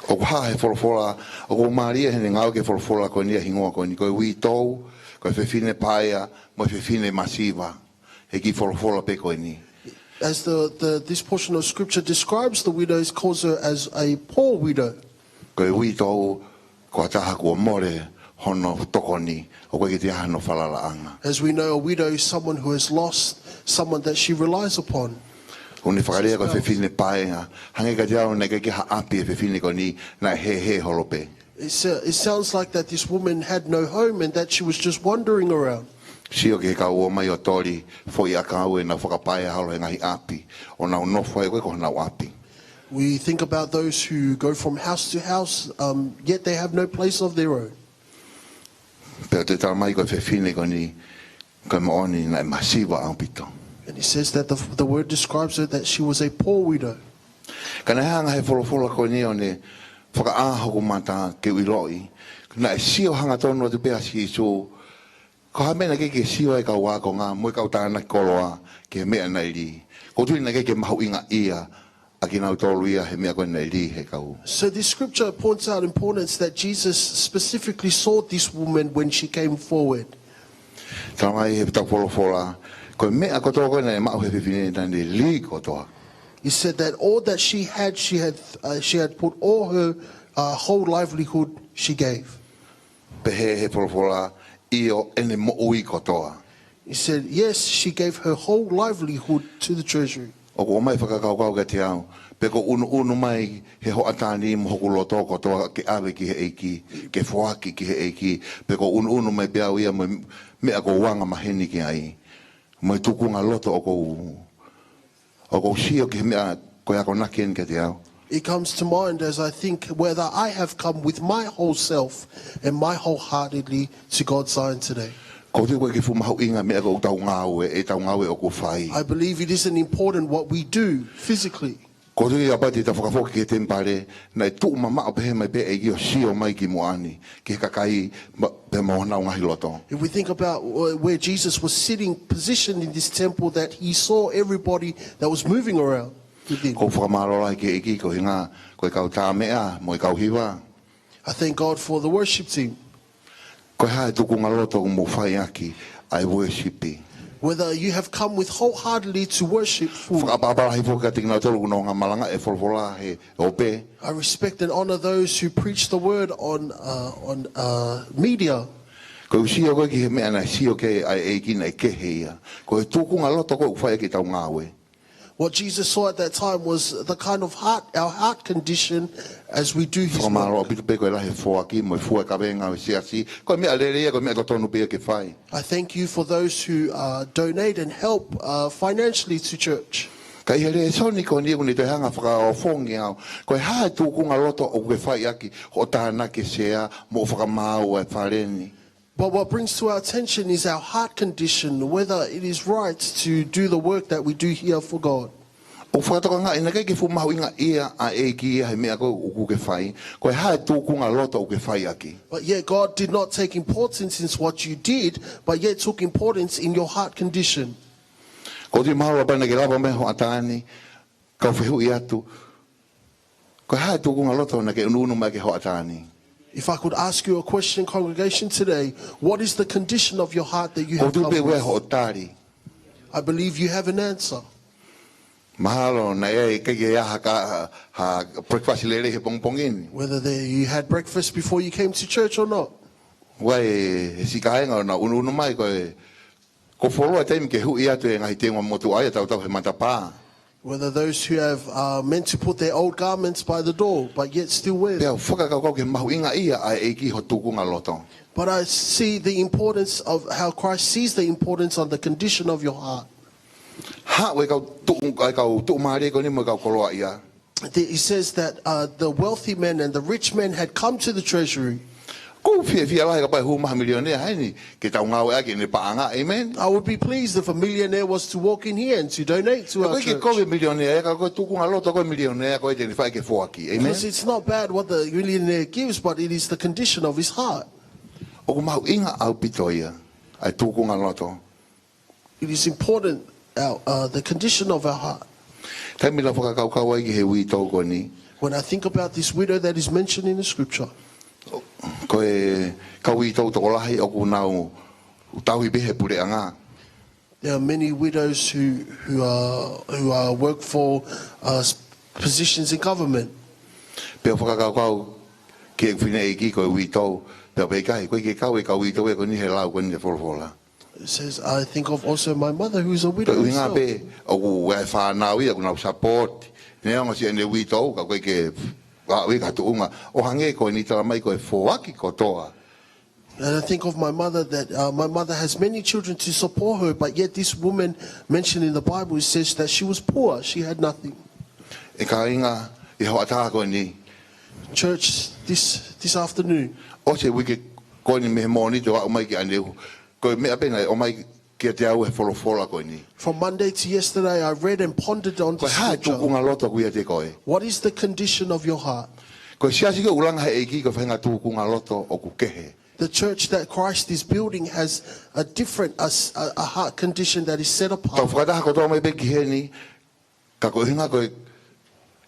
ʻOku hā he folofola, ʻoku mālie heʻene ngāue ki he folofola ko eni ʻa e hingoa ko eni. Ko e uitou, ko e fefine paea, mo e fefine masiva. He kiʻi folofola pē ko eni. As the, the, this portion of scripture describes the widow, it calls her as a poor widow. Ko e uitou, ko ha taha kuo mole hono tokoni, ʻoku ʻikai ke toe ʻi ai hano falalaʻanga. As we know, a widow is someone who has lost someone that she relies upon. ʻOku ne fakalea ko e fefine paea, hangē kiate au naʻe ʻikai ke ʻi ai ha ʻapi e fefine ko eni, naʻe hēhē holo pē. It's, uh, it sounds like that this woman had no home and that she was just wandering around. Sio ki he kau ō mai ʻo toli foʻi ʻakau ʻenau fakapaea holo he ngaahi ʻapi, ʻo nau nofo ai ʻoku ʻikai ko honau ʻapi. We think about those who go from house to house, um, yet they have no place of their own. Pea toe talamai ko e fefine ko eni, ko e moʻoni naʻe masiva ʻaupito. And he says that the, the word describes her that she was a poor widow. Ka naʻe hanga he folofola ko eni ʻo ne fakaʻā hoku mata ke u ʻiloʻi, naʻe sio hangatonu atu pē ʻa Sīsū, ko e hā e meʻa naʻe ʻikai ke sio ai e kau ākonga mo e kau tānaki koloa ki he meʻa naʻe lī. ʻOku ou tui naʻe ʻikai ke mahuʻingaʻia ʻa kinautolu ia he meʻa ko ē naʻe lī he kau. So this scripture points out importance that Jesus specifically sought this woman when she came forward. Talamai he tau folofola, ko e meʻa kotoa ko ē naʻe maʻu he fefine naʻa ne lī kotoa. He said that all that she had, she had, uh, she had put all her, uh, whole livelihood she gave. Pehē he folofola, ʻio, ʻene moʻui kotoa. He said, yes, she gave her whole livelihood to the treasury. ʻOku ʻomai fakakaukau kiate au, pe ʻoku ʻunuʻunu mai he hoʻatā ni mo hoku loto kotoa ke ʻave ki he ʻEiki, ke foaki ki he ʻEiki, pe ʻoku ʻunuʻunu mai pē au ia mo e meʻa ʻoku ou anga maheni ki ai, mo e tūkunga loto ʻoku ou ʻoku ou sio ki he meʻa ko e akonaki eni kiate au. It comes to mind as I think whether I have come with my whole self and my wholeheartedly to God's Zion today. ʻOku ou tui ʻoku ʻikai ke fuʻu mahuʻinga e meʻa ʻoku tau ngāue, ʻetau ngāue ʻoku fai. I believe it isn't important what we do physically. ʻOku ou tui kapau te tau fakafoki ki he temipale, naʻe tuʻu mamaʻo pehē mai pē ʻEiki ʻo sio mai ki muʻa ni, ki he kakai ma-, pea mo honau ngaahi loto. If we think about, uh, where Jesus was sitting, positioned in this temple, that he saw everybody that was moving around within. ʻOku ou fakamālō lahi ki he ʻEiki koeʻuhinga ko e kau tā meʻa mo e kau hiva. I thank God for the worship team. Ko e hā e tūkunga loto ʻoku mou fai ʻaki ʻa e worship. Whether you have come with wholeheartedly to worship fully. Fakaʻapaʻapa lahi foki kiate kinautolu ʻoku nau malanga e folofola he ope. I respect and honor those who preach the word on, uh, on, uh, media. Ko e sio ko ē ki he meʻa naʻe sio ki ai ʻa e ʻEiki naʻe kehe ia. Ko e tūkunga loto ko ē ʻoku fai ʻaki ʻetau ngāue. What Jesus saw at that time was the kind of heart, our heart condition as we do his work. Fakamālō ʻaupito pē ko e lahi e foaki mo e fua e kavenga ʻo e siasi. Ko e meʻa lelei ia, ko e meʻa totonu pē ia ke fai. I thank you for those who, uh, donate and help, uh, financially to church. Ka ʻi he lēsoni ko eni ʻoku ne toe hanga fakaofongi au. Ko e hā e tūkunga loto ʻoku ke fai ʻaki hoʻo tānaki e sea mo hoʻo fakamaau e fale ni. But what brings to our attention is our heart condition, whether it is right to do the work that we do here for God. ʻOku fakatokangaʻi naʻe ʻikai ke fuʻu mahuʻingaʻia ʻa e ʻEiki ia he meʻa ko ē ʻoku ke fai, ko e hā e tūkunga loto ʻoku ke fai ʻaki. But yet God did not take importance in what you did, but yet took importance in your heart condition. ʻOku ou tui mahalo pē naʻa ke lava mai hoʻatā ni, kau fehuʻi atu, ko e hā e tūkunga loto naʻa ke ʻunuʻunu mai ki hoʻatā ni? If I could ask you a question, congregation, today, what is the condition of your heart that you have come with? ʻOku ou tui pē ʻoku ʻi ai hoʻo tali. I believe you have an answer. Mahalo naʻe ʻikai ke ʻi ai ha ka-, ha breakfast lelei he pongipongi ni. Whether they, you had breakfast before you came to church or not. ʻOku ʻi ai e siʻi kāinga ʻoku nau ʻunuʻunu mai ko e, ko e fuoloa e taimi ke huʻi atu e ngaahi teunga motuʻa ia tautau he matapā. Whether those who have, uh, meant to put their old garments by the door, but yet still wear them. Pea u fakakaukau ki he mahuʻingaʻia ʻa e ʻEiki ho tūkunga loto. But I see the importance of how Christ sees the importance on the condition of your heart. Haʻu e kau tuʻu, e kau tuʻumālie ko eni mo e kau koloaʻia. The- He says that uh, the wealthy men and the rich men had come to the treasury. Kou fiefia lahi kapau ʻe hū mai ha milionea heni ke tau ngāueʻaki ʻene paʻanga. Amen. I would be pleased if a millionaire was to walk in here and to donate to Ko our e ke church. kovi e milionea, ka ko e tūkunga loto ko e milionea ko e te ne fai ke foaki. Amen. Because it's not bad what the millionaire gives, but it is the condition of his heart. ʻOku mahuʻinga ʻaupito ia, ʻa e tūkunga loto. It is important, our, uh, the condition of our heart. Taimi ʻoku ou fakakaukau ai ki he uitou ko eni. When I think about this widow that is mentioned in the scripture, Ko e kau uitou tokolahi ʻoku nau tauhi pē he puleʻanga. There are many widows who, who, are, who are work for uh, s- positions in government. Pea fakakaukau ki he fineʻeiki ko e uitou. Pea pehē ʻikai, ko e ke kau e kau uitou ē ko eni he lau ko eni he folofola. It says, I think of also my mother, who is a Ko widow e ʻuhinga herself. Pē, ʻoku ʻi ai e fānau ia, ʻoku nau support. Neongo siʻene uitou, ka ko e ke, ʻa, ui ka tuʻunga. ʻO hangē ko eni talamai ko e foaki kotoa. And I think of my mother, that uh, my mother has many children to support her, but yet this woman mentioned in the Bible, it says that she was poor, she had nothing. E kāinga, ʻi he hoʻatā ko eni. Church, this, this afternoon, ʻOsi e uike ko eni mei he Mōnite ʻo aʻu mai ki ʻaneuhu. Ko e meʻa pē naʻe ʻomai kiate au he folofola ko eni. from Monday to yesterday, I read and pondered on Ko the e hā e scripture. Tūkunga loto ʻoku ʻiate koe. What is the condition of your heart? Ko e siasi ko ʻoku langa he ʻEiki ko e faʻahinga tūkunga loto ʻoku kehe. The church that Christ is building has a different, a, s- a- a heart condition that is set Tau apart. fakataha kotoa mai pē ki heni, ka ko e ʻuhinga ko e,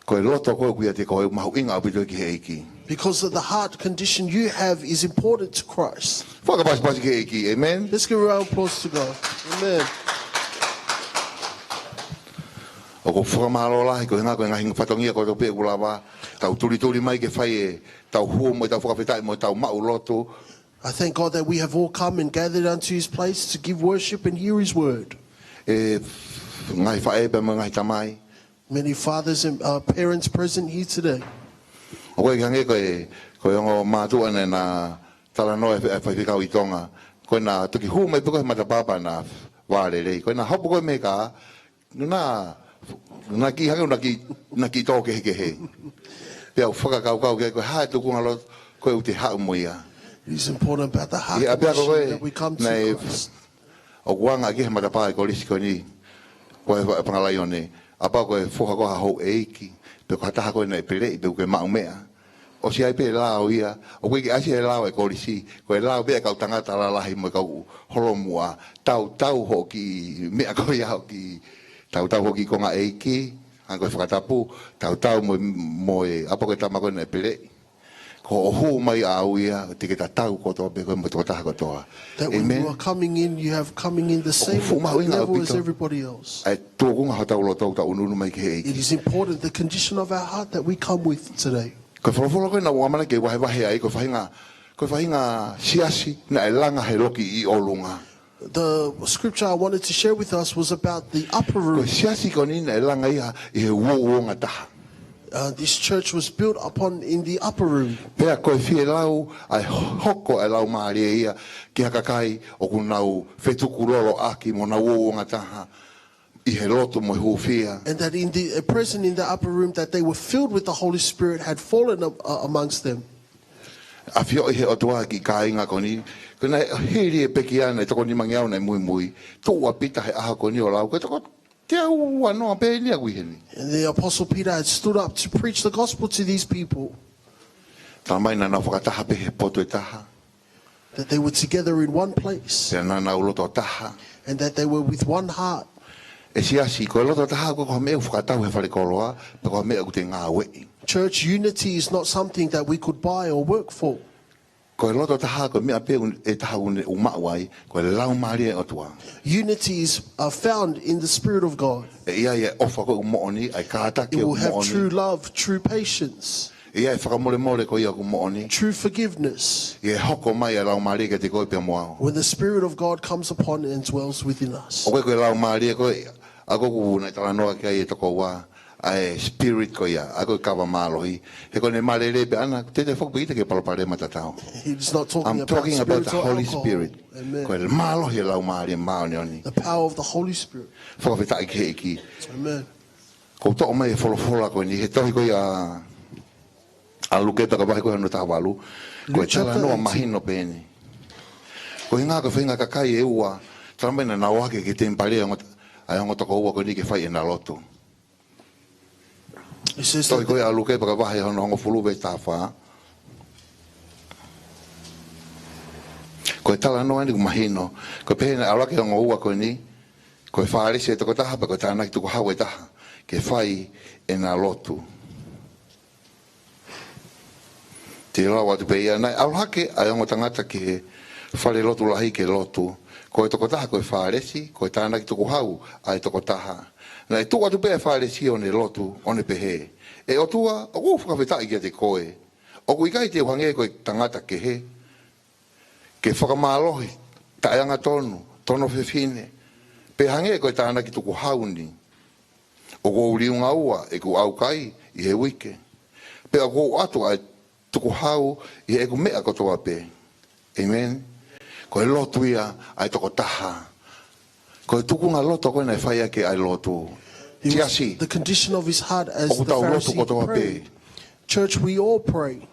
ko e loto ko ē ʻoku ʻiate koe, mahuʻinga ʻaupito ki he ʻEiki. Because of the heart condition you have is important to Christ. Fakapasipasi ki he ʻEiki, amen. Let's give a round of applause to God. Amen. ʻOku ou fakamālō lahi ko e ʻuhinga ko e ngaahi fatongia kotoa pē ʻoku lava, tau tulituli mai ke fai e, tau hū mo e tau fakafetaʻi mo e tau maʻu lotu. I thank God that we have all come and gathered unto his place to give worship and hear his word. E ngaahi faʻē pea mo e ngaahi tamai. Many fathers and uh, parents present here today. ʻOku ʻikai ke hangē ko e, ko e ongo mātuʻa naʻe na talanoa e fe- e faifekau ʻi Tonga. Ko ʻena toki hū mai pē ko e matapā pea na vālelei. Ko ʻena hopo ko e meka, na, na ki hangē, na ki, na ki tō kehekehe. Pea u fakakaukau ke ko e hā e tūkunga loto ko ē ʻoku te haʻu mo ia. It is important about the heart ʻI he ʻapiako ko condition ē, that we come to naʻe Christ. ʻoku anga ki he matapā e kolisi ko eni, ko e fa- Pangalaione, ʻapā ko e foha ko ha houʻeiki, pe ko ha taha ko ē naʻe peleʻi, pe ʻoku ke maʻu meʻa. ʻOsi ai pē lao ia, ʻoku ʻikai ke ʻasi e lao e kolisi, ko e lao pē e kau tangata lalahi mo e kau holomuʻa, tau tau hoʻo kiʻi meʻa ko ia hoʻo kiʻi, tau tau hoʻo kiʻi konga ʻeiki, hangē ko e fakatapu, tau tau mo, mo e, ʻapā ko e tama ko ē naʻe peleʻi. Ko hoʻo hū mai ʻaʻau ia, te ke tatau kotoa pē koe mo e tokotaha kotoa. That when Amen. You are coming in, you have coming in the same fuʻu mahuʻinga level as ʻaupito. Everybody else. ʻA e tūkunga hotau loto ʻoku tau ʻunuʻunu mai ki he ʻEiki. It is important the condition of our heart that we come with today. Ko e folofola ko ē naʻa ku ʻamanaki ke vahevahe ai, ko e faʻahinga, ko e faʻahinga siasi naʻe langa he loki ʻi ʻolunga. The scripture I wanted to share with us was about the upper Ko e room. siasi ko eni naʻe langa ia ʻi he uouongataha. Uh, this church was built upon in the upper room. Pea ko e fielau ʻa e hoko ʻa e Laumālie ia ki ha kakai ʻoku nau fetukulolo ʻaki mo nau uouongataha ʻi he lotu mo e hūfia. And that in the uh, present in the upper room, that they were filled with the Holy Spirit, had fallen uh, amongst them. ʻAfioʻi he ʻOtua ki he kāinga ko eni, ko ʻena hili e pekia naʻe toko nimangeau naʻe muimui, tuʻu ʻa Pita he ʻaho ko eni ʻo lau, ko e toko teau uanoa pē eni ʻoku ʻi heni. And the Apostle Peter had stood up to preach the gospel to these people, Talamai naʻa nau fakataha pē he potu ʻe taha, that they were together in one place, pea naʻa nau loto taha. and that they were with one heart. ʻE siasi, ko e loto taha ko e meʻa ʻoku fakatau he falekoloa, pe ko e meʻa ʻoku te ngāueʻi. Church unity is not something that we could buy or work for. Ko e loto taha, ko e meʻa pē ʻe taha ʻoku ne ʻumaʻu ai, ko e Laumālie ʻo e ʻOtua. Unity is uh, found in the Spirit of God. ʻE ʻi ai e ʻofa ko ē ʻoku moʻoni, ʻa e kātaki It will ʻoku have moʻoni. True love, true patience, ʻE ʻi ai e fakamolemole ko ia ʻoku moʻoni. True forgiveness. ʻE hoko mai e Laumālie kiate koe pea mo au. When the Spirit of God comes upon and dwells within us. ʻOku ʻi ai ko e Laumālie ko ē, ʻa ko ē ʻoku ne talanoa ki ai e tokoua. ʻa e spirit ko ia, ʻa ko e kava mālohi. He ko ʻene malele pē ʻana, te te foki pē ʻita ki he palopalema tatau. He's not talking I'm about talking about spirits the or Holy alcohol. Spirit. Amen. Ko e mālohi e Laumālie Māʻoniʻoni. The power of the Holy Spirit. Fakafetaʻi ki he ʻEiki. Amen. Ko u toʻo mai e folofola ko eni, he tohi ko ia ʻa Luke pea ko e vahe ko hono tahavalu. Ko e Luke chapter talanoa eighteen. Mahino pē eni. Ko e ʻuhinga ko e faʻahinga kakai ʻe ua, talamai naʻa nau ō hake ki he temipale ʻa e ongo, ʻa e ongo tokoua ko eni ke fai ʻena lotu. He says Tohi that ko ia ʻa Luke pea ko e vahe hono hongofulu veesi tahafā. Ko e talanoa eni ʻoku mahino. Ko e pehē naʻe ō hake e ongo ua ko eni, ko e Fālesi e tokotaha pea ko e tānaki tukuhau e taha, ke fai ʻena lotu. Te u lau atu pē ia, naʻe ʻalu hake ʻa e ongo tangata ki he fale lotu lahi ke lotu. Ko e tokotaha ko e Fālesi, ko e tānaki tukuhau ʻa e tokotaha. Naʻe tuʻu atu pē ʻa e Fālesi ʻo ne lotu, ʻo ne pehē: ʻE ʻOtua, ʻoku ou fakafetaʻi kiate koe. ʻOku ʻikai te u hangē ko e tangata kehe, ke fakamālohi, taʻeangatonu, tono fefine, pe hangē ko e tānaki tukuhau ni. ʻOku ou liunga ua ʻeku ʻaukai ʻi he uike, pea ʻoku ou ʻatu ʻa e tukuhau ʻi heʻeku meʻa kotoa pē. Amen. Ko e lotu ia ʻa e tokotaha. Ko e tukunga loto ko ē naʻe fai ʻaki ʻa e lotu. He was- Siasi, the condition of his heart as ʻoku the tau lotu Pharisee kotoa pē. Prayed. Church, we all pray.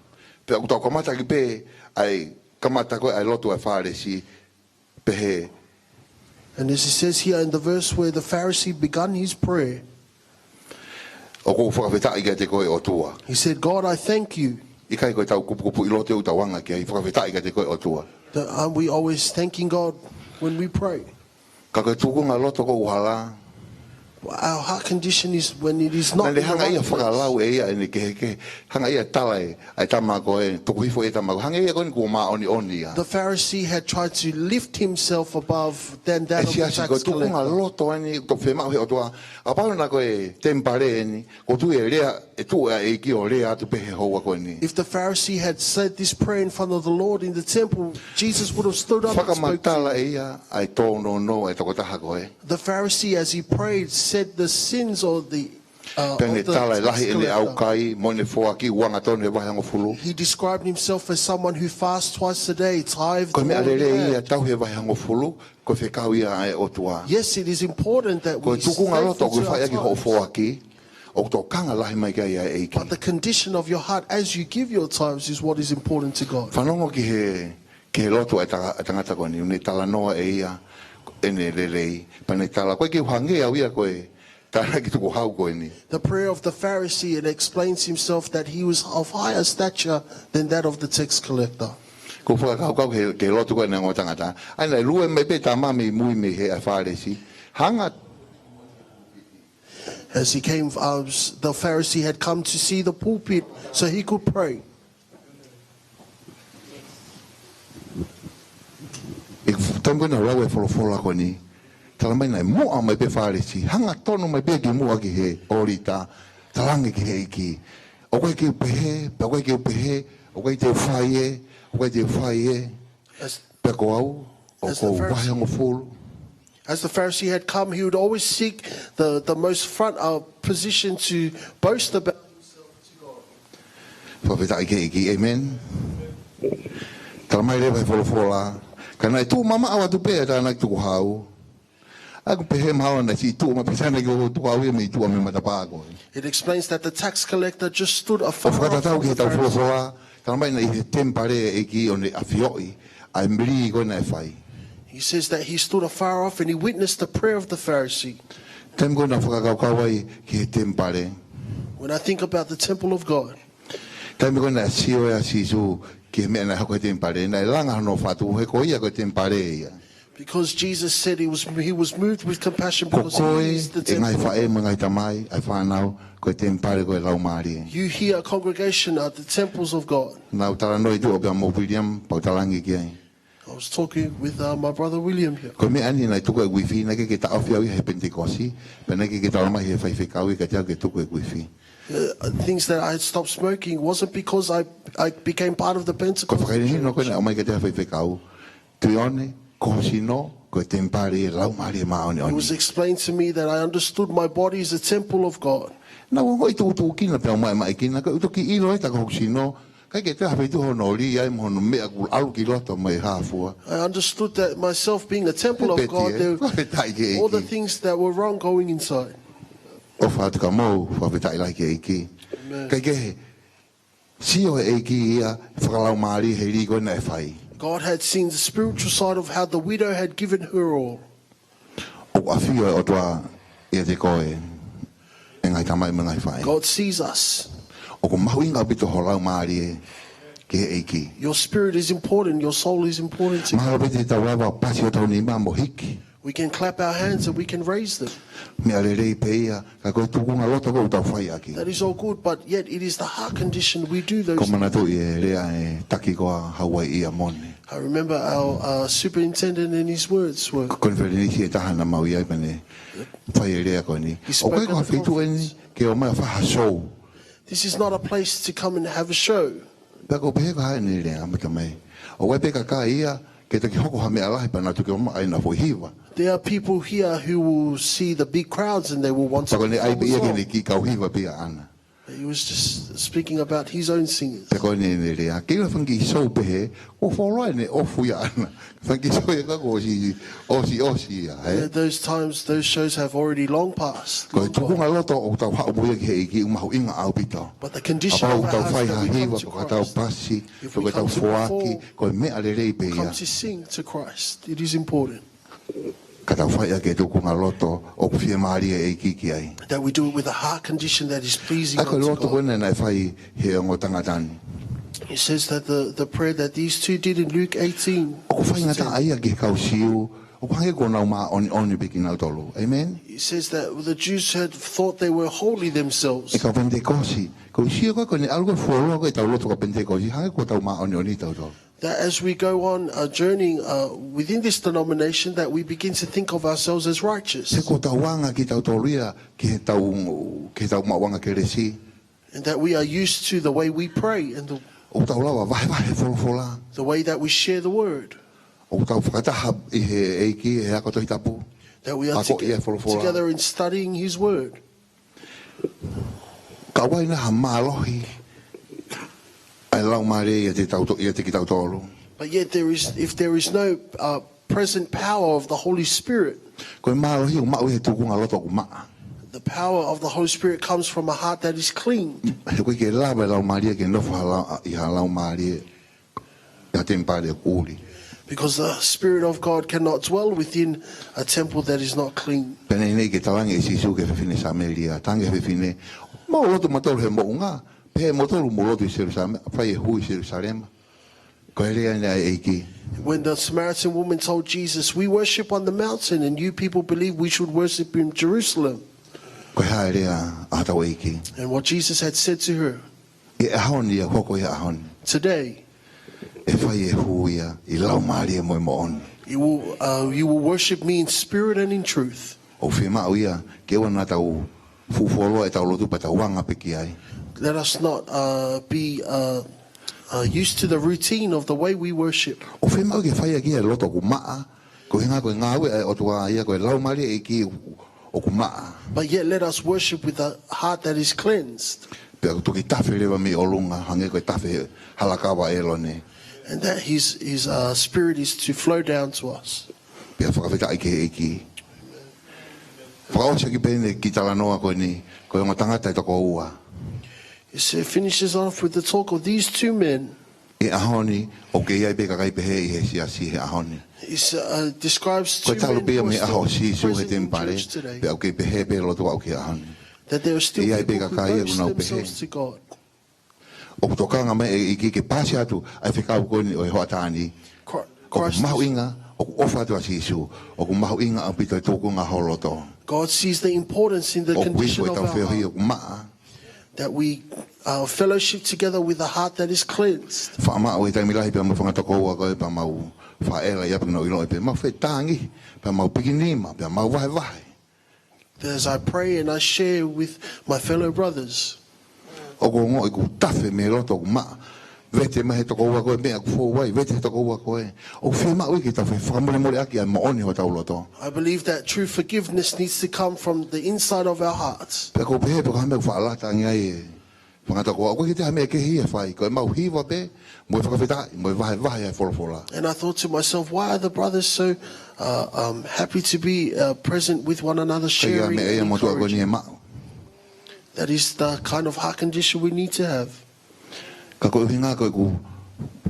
Pea ʻoku tau kamata ki pē ʻa e kamata ko ē ʻa e lotu ʻa e Fālesi, pehē. And as he says here in the verse where the Pharisee begun his prayer, ʻOku ou fakafetaʻi kiate koe ʻOtua. He said, "God, I thank you." ʻIkai ko e tau kupukupuʻi lotu ʻoku tau anga ki ai, fakafetaʻi kiate koe ʻOtua. That, um, we always thanking God when we pray. Ka ko e tukunga loto ʻoku hala. Our heart condition is when it is not Naʻa ne in the hanga ia right place. fakalau ʻe ia ʻene kehekehe, hanga ia tala ʻe, ʻa e tama ko ē, tuku hifo ʻe tama ko ē. Hanga ia ko eni kuo māʻoniʻoni ia. The Pharisee had tried to lift himself above than that ʻE of the Siasi, ko e tax tukunga collector. loto eni, ʻoku tau fiemaʻu he ʻOtua. Kapau naʻa ko e temipale eni, ʻoku ou tui e lea, ʻe tuʻu ʻa e ʻEiki ʻo lea atu pē he houa ko eni. If the Pharisee had said this prayer in front of the Lord in the temple, Jesus would have stood up and spoke to Fakamatala him. ʻe ia ʻa e tōnounou ʻa e tokotaha ko ē. The Pharisee, as he prayed, said the sins of the, uh, Pea ne of the tala e tax lahi ʻene collector. ʻaukai, mo ʻene foaki, ua angatonu he vahe hongofulu. He described himself as someone who fasts twice a day, tithes Ko e meʻa all he lelei ia had. tauhi e vahe hongofulu, ko e fekau ia ʻa e ʻOtua. Yes, it is important that Ko we e tukunga stay loto ʻoku faithful to fai our ʻaki hoʻo tithes. Foaki, ʻoku tokanga lahi mai ki ai ʻa e ʻEiki. But the condition of your heart as you give your tithes is what is important to God. Fanongo ki he, ki he lotu ʻa e tanga-, ʻa e tangata ko eni, ʻoku ne talanoa ʻe ia ʻene lelei, pea ne tala, ʻoku ʻikai ke u hangē au ia ko e tānaki tukuhau ko eni. The prayer of the Pharisee, it explains himself that he was of higher stature than that of the tax collector. ʻOku ou fakakaukau ki he, ki he lotu ko ē ʻa e ongo tangata. ʻA ia naʻe lue mai pē tama mei mui mei he ʻa e Fālesi. Hanga As he came, uh, the Pharisee had come to see the pulpit so he could pray. ʻI he taimi ko ē naʻa ku lau e folofola ko eni, talamai naʻe muʻa mai pē Fālesi, hangatonu mai pē ki muʻa ki he ʻōlita, talaange ki he ʻEiki. ʻOku ʻikai ke u pehē, pea ʻoku ʻikai ke u pehē, ʻoku ʻikai te u fai ē, ʻoku ʻikai te u fai ē. As, Pea ko au, ʻoku As the ou first- vahe hongofulu. as the Pharisee had come, he would always seek the, the most front, uh, position to boast about. Fakafetaʻi ki he ʻEiki, amen. Talamai leva he folofola, ka naʻe tuʻu mamaʻo atu pē ʻa e tānaki tukuhau. ʻOku pehē mahalo naʻe siʻi tuʻu mai pē tānaki tukuhau ia mei tuʻa mei matapā ko ē. It explains that the tax collector just stood afar ʻOku off fakatatau from ki he the tau Pharisee. folofola, talamai naʻe ʻi he temipale ʻa e ʻEiki ʻo ne ʻafioʻi ʻa e lī ko ē naʻe fai. He says that he stood afar off and he witnessed the prayer of the Pharisee. Taimi ko ē naʻa ku fakakaukau ai ki he temipale. When I think about the temple of God, Taimi ko ē naʻe sio ai ʻa Sīsū ki he meʻa naʻe hoko he temipale, naʻe langa hono fatu, he ko ia ko e temipale ia. because Jesus said he was, he was moved with compassion Ko because koe, he is the ʻe ngaahi temple. Faʻē mo e ngaahi tamai, ʻa e fānau, ko e temipale ko e Laumālie. You here, congregation, are the temples of God. Naʻa ku talanoa ʻi tuʻa pea mo William, pea u talaange ki ai. I was talking with, uh, my brother William here. Ko e meʻa ni naʻe tuku ʻeku ifi, naʻe ʻikai ke taʻofi au ia he Penitekosi, pea naʻe ʻikai ke talamai he faifekau ia kiate au ke tuku ʻeku ifi. Uh, things that I had stopped smoking wasn't because I, I became part of the Ko e Pentecost fakahinohino ko ē church. naʻe ʻomai kiate au he faifekau. Tuione, ko ho sino, ko e temipale ʻo e Laumālie Māʻoniʻoni. It was explained to me that I understood my body is a temple of God. Naʻá ku ongoʻi tuʻutuʻukina pea maʻimaʻikina, ko e toki ʻilo ʻe taku hoku sino, ʻikai ke toe ʻi ai ha feituʻu hono lī ai mo hono meʻa ʻoku ʻalu ki loto mo e hā fua. I understood that myself being a temple of Peti God, e, there fakafetaʻi ki he all the ʻEiki. Things that were wrong going inside. ʻOfa atu kia moutolu, fakafetaʻi lahi ki he ʻEiki. Amen. Kae kehe, sio he ʻEiki ia, fakalaumālie he lī ko ē naʻe fai. God had seen the spiritual side of how the widow had given her all. ʻOku ʻafio e ʻOtua ʻiate koe, ʻe ngaahi tamai mo e ngaahi faʻē. God sees us. ʻOku mahuʻinga ʻaupito ho laumālie ki he ʻEiki. Your spirit is important. Your soul is important to God. Mahalo pē te tau lava ʻo pasi hotau nima mo hiki. We can clap our hands and we can raise them. Meʻa lelei pē ia, ka ko e tūkunga loto ʻoku tau fai ʻaki. That is all good, but yet it is the heart condition we do those Ko things. Manatuʻi e lea e taki ko ā Hauaiʻi ʻa Mone. I remember our uh, superintendent and his words were, Konifelenisi ʻe taha naʻa mau ʻi ai pea ne fai e lea ko eni. He spoke ʻOku ʻikai ko at ha the feituʻu eni ke ō mai ʻo fai ha show. This is not a place to come and have a show. Pea ko e pehē ko ā ʻene lea, mata mai. ʻOku ʻi ai pē kakai ia, ke toki hoko ha meʻa lahi pea nau toki ō mai ʻo nau foʻi hiva. There are people here who will see the big crowds and they will want Pea ko to ʻene ʻai perform pē a ia ki song. ʻene kiʻi kau hiva pē ʻaʻana. He was just speaking about his own singers. Pea ko ʻene lea. Ke ʻilo fanga kiʻi show pehē, ʻoku fuoloa ʻene ʻofa ia ʻaʻana. Fanga kiʻi show ia ka ʻoku ʻosi, ʻosi, ʻosi ia, ē? At those times, those shows have already long passed. Ko e Long gone. Tūkunga loto ʻoku tau haʻu mo ia ki he ʻEiki ʻoku mahuʻinga ʻaupito. But the condition Kapau of ʻoku our tau hearts fai that ha we come hiva, to ko ʻetau Christ, pasi, if ko we ʻetau come to foaki, perform, ko e meʻa lelei pē we ia. Come to sing to Christ. It is important Ka tau fai ʻaki e tūkunga loto ʻoku fiemālie e ʻEiki ki ai. That we do it with a heart condition that is pleasing ʻA ko e unto loto ko God. ena naʻe fai he ongo tangata ni. He says that the, the prayer that these two did in Luke eighteen, ʻOku faingataʻaʻia ki he kau Siu, ʻoku hangē kuo nau māʻoniʻoni pē kinautolu. Amen? He says that the Jews had thought they were holy themselves. ʻE kau Penitekosi, ko e sio ko ē ko ʻene ʻalu ko ē fuoloa ko ē ʻetau lotu kau Penitekosi, hangē kuo tau māʻoniʻoni tautolu. That as we go on a journey uh, within this denomination, that we begin to think of ourselves as righteous. He ko ʻetau anga kitautolu ia, ki heʻetau, ki heʻetau maʻuʻanga kelesi. And that we are used to the way we pray and the, ʻOku tau lava vahevahe folofola. The way that we share the word. ʻOku tau fakataha ʻi he ʻEiki, he ako Tohi Tapu. That we are Ako ia toge- folofola. Together in studying his word. Ka ʻoku ʻi ai nai ha mālohi ʻa e Laumālie ʻiate tau to-, ʻiate kitautolu. But yet there is, if there is no uh, present power of the Holy Spirit, Ko e mālohi ʻoku maʻu he tūkunga loto ʻoku maʻa. The power of the Holy Spirit comes from a heart that is clean. He ʻoku ʻikai ke lava e Laumālie ke nofo ha lau-, ʻi ha laumālie, ʻi ha temipale ʻuli. Because the Spirit of God cannot dwell within a temple that is not clean. Pea naʻe ʻikai ke talaange ʻe Sīsū ki he fefine Samēlia, talaange ki he fefine, mou lotu mautolu he moʻunga, pea mou lotu ʻi Selusalema, fai e hū ʻi Selusalema. Ko e lea eni ʻa e ʻEiki. When the Samaritan woman told Jesus, "We worship on the mountain, and you people believe we should worship in Jerusalem." Ko e hā e lea ʻa hotau ʻEiki. And what Jesus had said to her, ʻI he ʻaho ni, ʻa ia ʻoku hoko ʻi he ʻaho ni. "Today, ʻE fai e hū ia ʻi he laumālie mo e moʻoni. you will, uh, you will worship me in spirit and in truth." ʻOku fiemaʻu ia, ke ʻoua naʻa tau fuʻu fuoloa ʻetau lotu pea tau anga pē ki ai. Let us not uh, be uh, uh, used to the routine of the way we worship. ʻOku fiemaʻu ke fai ʻaki e loto ʻoku maʻa, ko e ʻuhinga ko e ngāue ʻa e ʻOtua ia ko e Laumālie ʻEiki ʻoku maʻa. But yet let us worship with a heart that is cleansed. Pea ʻoku toki tafe leva mei ʻolunga, hangē ko e tafe halakava ʻa ʻĒlone. And that his, his uh, spirit is to flow down to us. Pea fakafetaʻi ki he ʻEiki. Fakaʻosi ʻaki pē ʻene kiʻi talanoa ko eni, ko e ongo tangata ʻe toko ua. It finishes off with the talk of these two men. ʻI he ʻaho ni, ʻoku kei ʻi ai pē kakai pehē ʻi he siasi he ʻaho ni. It uh, describes Ko two e talu men pē ia who are mei he ʻaho ʻo still Sīsū he present in temipale, church today. Pea ʻoku kei pehē pē lotu ʻoku ʻi he ʻaho ni. That they are still ʻI ai people pē who kakai ia boast ʻoku nau pehē. Themselves to God. ʻOku tokanga mai e ʻEiki ke paasi atu ʻa e fekau ko eni ʻo e hoʻatā ni. Chri- ʻOku Christ is- mahuʻinga, ʻoku ʻofa atu ʻa Sīsū, ʻoku mahuʻinga ʻaupito e tūkunga ho loto. God sees the importance in the ʻOku condition ʻi ai of ʻetau our feohi heart, ʻoku maʻa. That we uh, fellowship together with a heart that is cleansed. Faʻa maʻu e taimi lahi pea mo e fanga toko ua ko ē pea mau faʻela ia pea nau ʻiloʻi pē mau fetāngi, pea mau pikinima, pea mau vahevahe. As I pray and I share with my fellow brothers, ʻOku ou ongoʻi ʻoku tafe mei loto ʻoku maʻa. vete mai he tokoua ko ē meʻa ʻoku fou ai, vete he tokoua ko ē. ʻOku fiemaʻu ia ke tau fai fakamolemoleʻaki ʻa e moʻoni hotau loto. I believe that true forgiveness needs to come from the inside of our hearts. Pea ʻoku ou pehē pe ko e hā e meʻa ʻoku faʻa lata ange ai e fanga tokoua. ʻOku ʻikai ke ʻi ai ha meʻa kehe ia ʻe fai, ko ʻemau hiva pē, mo e fakafetaʻi, mo e vahevahe ʻa e folofola. And I thought to myself, why are the brothers so uh, um, happy to be uh, present with one another, ʻIkai ke ʻi ai ha sharing meʻa ia and motuʻa ko eni encouraging? ʻe maʻu. That is the kind of heart condition we need to have. Ka ko e ʻuhinga ko ʻeku,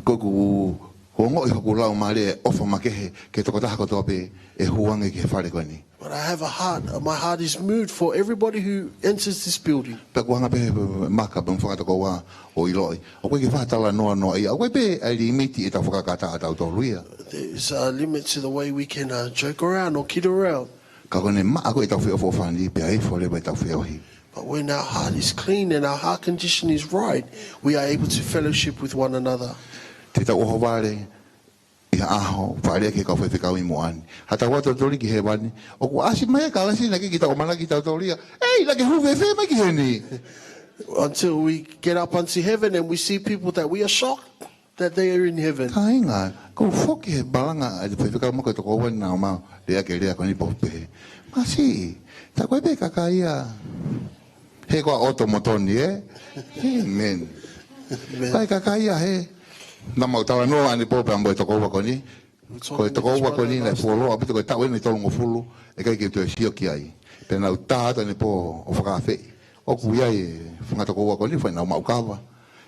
ko ʻeku ongoʻi hoku laumālie ʻofa makehe ki he tokotaha kotoa pē ʻe hū ange ki he fale ko eni. But I have a heart, uh, my heart is moved for everybody who enters this building. Pea ʻoku hanga pē he maka pe mo e fanga tokoua ʻo ʻiloʻi. ʻOku ʻikai ke faʻa talanoa noa ia. ʻOku ʻi ai pē ʻa e limiti ʻetau fakakātoa ʻatautolu ia. There's a limit to the way we can uh, joke around or kid around. Ka ko ʻene maʻa ko ē ʻetau feʻofoʻofani, pea ifo leva ʻetau feohi. But when our heart is clean and our heart condition is right, we are able to fellowship with one another. Te tau ʻohovale ʻi ha ʻaho, faʻa lea ki he kau faifekau ʻi muʻa ni. Haʻatau ō tautolu ki hēvani, ʻoku ʻasi mai e kalasi naʻe ʻikai ke tau ʻamanaki tautolu ia. ʻEi, naʻa ke hū fēfē mai ki heni? Until we get up unto heaven and we see people that we are shocked that they are in heaven. Kāinga, ʻoku ou foki he malanga ʻa e faifekau mai ko e tokoua ni naʻa mau lea ki he lea ko eni pō pē. Masiʻi, tā ko e pē kakai ia. He ko e ʻoto mo Toni, ē? Amen. Ko e kakai ia he. Naʻa mau talanoa ʻanepō pea mo e tokoua ko eni. Ko e tokoua ko eni naʻe fuoloa ʻaupito, ko e taʻu eni ʻe tolungofulu, ʻikai ke u toe sio ki ai. Pea naʻa ku tā atu ʻanepō ʻo fakaafeʻi. ʻOku ʻi ai e fanga tokoua ko eni, fai ʻenau maʻu kava.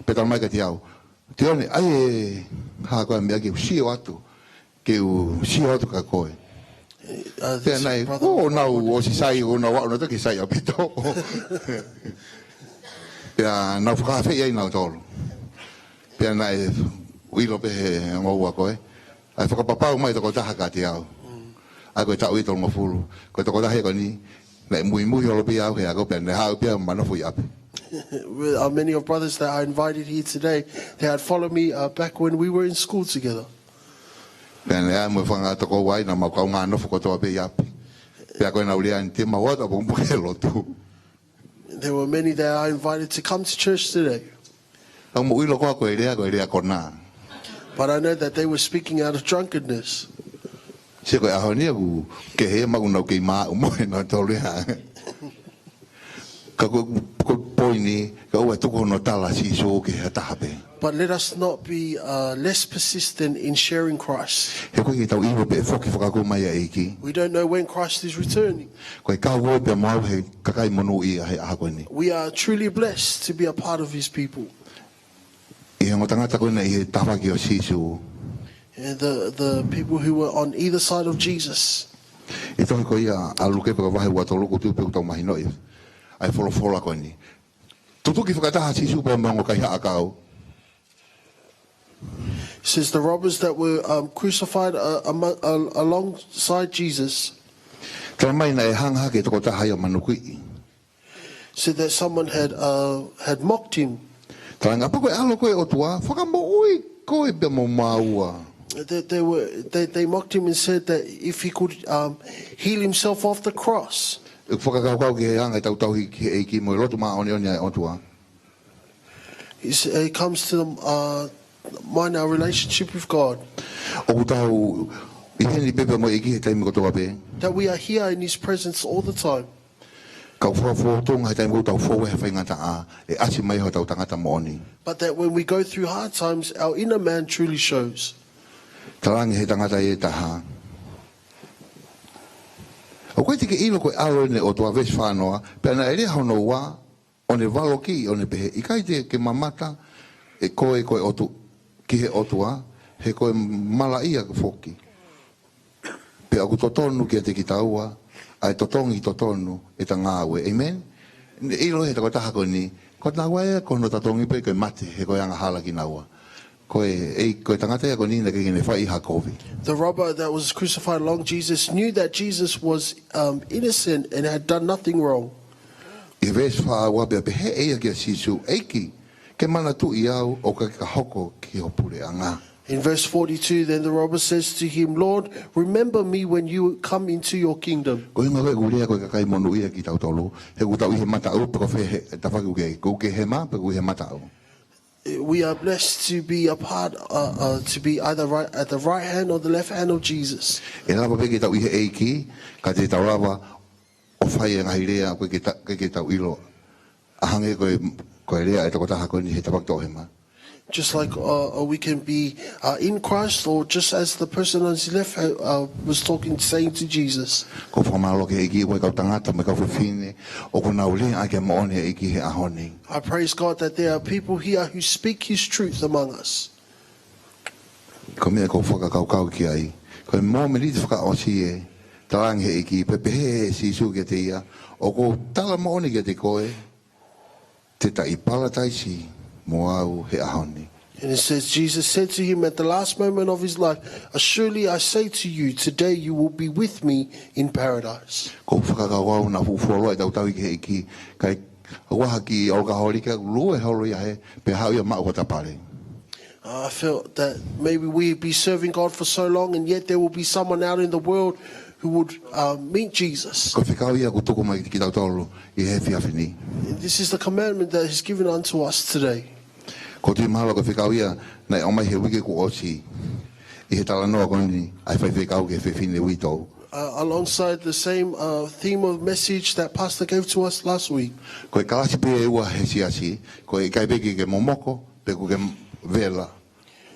Pea talamai kiate au, Tione, ʻai e hā ko ē meʻa ke u sio atu, ke u sio atu kia koe. Uh, Pea this naʻe, brother- ʻo nau ʻosi sai, ʻo nau aʻu nautolu ke sai ʻaupito. Pea nau fakaafeʻi ai nautolu. Pea naʻe ʻilo pē he ngoua ko ē. ʻAi fakapapau mai tokotaha kiate au. ʻAi ko e taʻu ʻe tolungofulu. Ko e tokotaha ko eni, naʻe muimui holo pē au he ako pea naʻe haʻu pē au ʻo nofo ʻi ʻapi. Well, uh, many of brothers that I invited here today, they had followed me uh, back when we were in school together. Pea naʻe ʻai mo e fanga tokoua ʻi ai naʻa mau kaungā nofo kotoa pē ʻi ʻapi. Pea ko ʻenau lea ni te mau ō atu ʻapongipongi he lotu. There were many that I invited to come to church today. Ka mou ʻilo ko ā ko e lea, ko e lea konā. But I know that they were speaking out of drunkenness. Sio ko e ʻaho ni ʻoku kehe maʻu nau kei maʻu mo e nau tolu ia. Ka ko, ko e poini, ka ʻoua ʻe tuku hono tala Sīsū ki ha taha pē. But let us not be uh, less persistent in sharing Christ. He ʻoku ʻikai ke tau ʻilo pe ʻe foki fakakū mai ʻa e ʻEiki. We don't know when Christ is returning. Ko e kau ʻoe pea mo au he kakai monūʻia he ʻaho ko eni. We are truly blessed to be a part of his people. ʻI he ongo tangata ko ena ʻi he tafaʻaki ʻo Sīsū. And the, the people who were on either side of Jesus. ʻI he tohi ko ia ʻa Luke pea ko e vahe ua tolu ʻoku ou tui pē ʻoku tau mahinoʻi ʻa e folofola ko eni. Tutuki fakataha Sīsū pea mo e ongo kaihaʻa kau. It says the robbers that were um, crucified uh, among, uh, alongside Jesus. Talamai naʻe hanga hake tokotaha ia ʻo manukiʻi. Said that someone had uh, had mocked him. Talaange pea ko e ʻAlo ko ē ʻo e ʻOtua, fakamoʻui koe pea mo māua. That they were they, they mocked him and said that if he could um, heal himself off the cross. ʻOku fakakaukau ki he anga e tautau ki he ʻEiki mo e lotu māʻoniʻoni ʻa e ʻOtua. It's, it comes to the, uh, mind our relationship with God. ʻOku tau ʻi heni pē pea mo e ʻEiki he taimi kotoa pē. That we are here in his presence all the time. Ka ʻoku fakafōtunga he taimi ʻoku tau fou ai he faingataʻa, ʻe ʻasi mai hotau tangata moʻoni. But that when we go through hard times, our inner man truly shows. Talaange he tangata ʻe taha. ʻOku ʻikai te ke ʻilo ko e ʻAlo ʻeni ʻo e ʻOtua, veesi fā noa, pea naʻe lea hono ua, ʻo ne valokiʻi, ʻo ne pehē, ʻikai te ke mamata ʻe koe ko e ʻOtu, ki he ʻOtua, he ko e malaʻia koe foki. Pea ʻoku totonu kiate kitaua ʻa e totongi totonu ʻeta ngāue. Amen? Ne ʻilo he tokotaha ko eni, ko naua ia ko hono totongi pē ko e mate, he ko e angahala kinaua. Ko e, ʻe, ko e tangata ia ko eni naʻe ʻikai ke ne fai ha kovi. The robber that was crucified along Jesus knew that Jesus was um, innocent and had done nothing wrong. ʻI he veesi fā ua pea pehē ʻe ia kia Sīsū, ʻEiki, ke manatuʻi au ʻo ka ke ka hoko ki ho puleʻanga. In verse forty-two, then the robber says to him, Lord, remember me when you come into your kingdom. Ko e ʻuhinga ko ē ʻeku lea ko e kakai monūʻia kitautolu, he ʻoku tau ʻi he mataʻu, pe ko fē he tafaʻaki ʻoku ke, ʻoku ke ʻi he mā, pe ʻoku ke ʻi he mataʻu. We are blessed to be a part, uh, uh, to be either right, at the right hand or the left hand of Jesus. ʻE lava pē ke tau ʻi he ʻEiki, ka te tau lava ʻo fai e ngaahi lea ʻoku ʻikai ke ta-, ʻikai ke tau ʻilo. ʻA hangē ko e, ko e lea ʻa e tokotaha ko eni he tafaʻaki toʻohema. Just like, uh, uh, we can be, uh, in Christ, or just as the person on his left, uh, uh, was talking, saying to Jesus. ʻOku ou fakamālō ki he ʻEiki, ʻoku ʻi ai e kau tangata mo e kau fefine ʻoku nau lea ʻaki e moʻoni ʻa e ʻEiki he ʻaho ni. I praise God that there are people here who speak his truth among us. Ko e meʻa ʻoku ou fakakaukau ki ai, ko e mōmeniti fakaʻosi ʻe talaange he ʻEiki, pea pehē ʻe Sīsū kiate ia, ʻOku ou tala moʻoni kiate koe, te ta ʻi Palataisi mo au he ʻaho ni. And it says, Jesus said to him at the last moment of his life, "Assuredly I say to you, today you will be with me in paradise." ʻOku ou fakakaukau naʻa fuʻu fuoloa e tautau ki he ʻEiki, kae ʻauha ki ʻolokaholi ke lue holo ia he, pea haʻu ia maʻu hota pale. I felt that maybe we be serving God for so long, and yet there will be someone out in the world who would, uh, meet Jesus. Ko e fekau ia ʻoku tuku mai kiate kitautolu ʻi he efiafi ni. And this is the commandment that is given unto us today. ʻOku ou tui mahalo ko e fekau ia naʻe ʻomai he uike kuo ʻosi ʻi he talanoa ko eni ʻa e faifekau ki he fefine uitou. Uh, alongside the same, uh, theme of message that Pastor gave to us last week. Ko e kalasi pē ʻe ua he siasi, ko e ʻikai pē ke, ke momoko, pe ʻoku ke vela.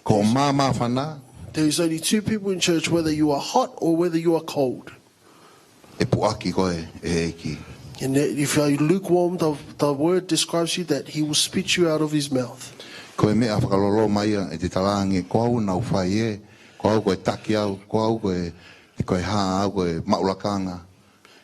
Ko e māmāfana. There is only two people in church, whether you are hot or whether you are cold. ʻE puʻaki koe ʻe he ʻEiki. And that if you are lukewarm, the, the word describes you that he will spit you out of his mouth. Ko e meʻa fakaloloma ia ʻe te talaange, ko au naʻa ku fai ē, ko au ko e taki au, ko au ko e, ko e hā au ko e maʻu lakanga.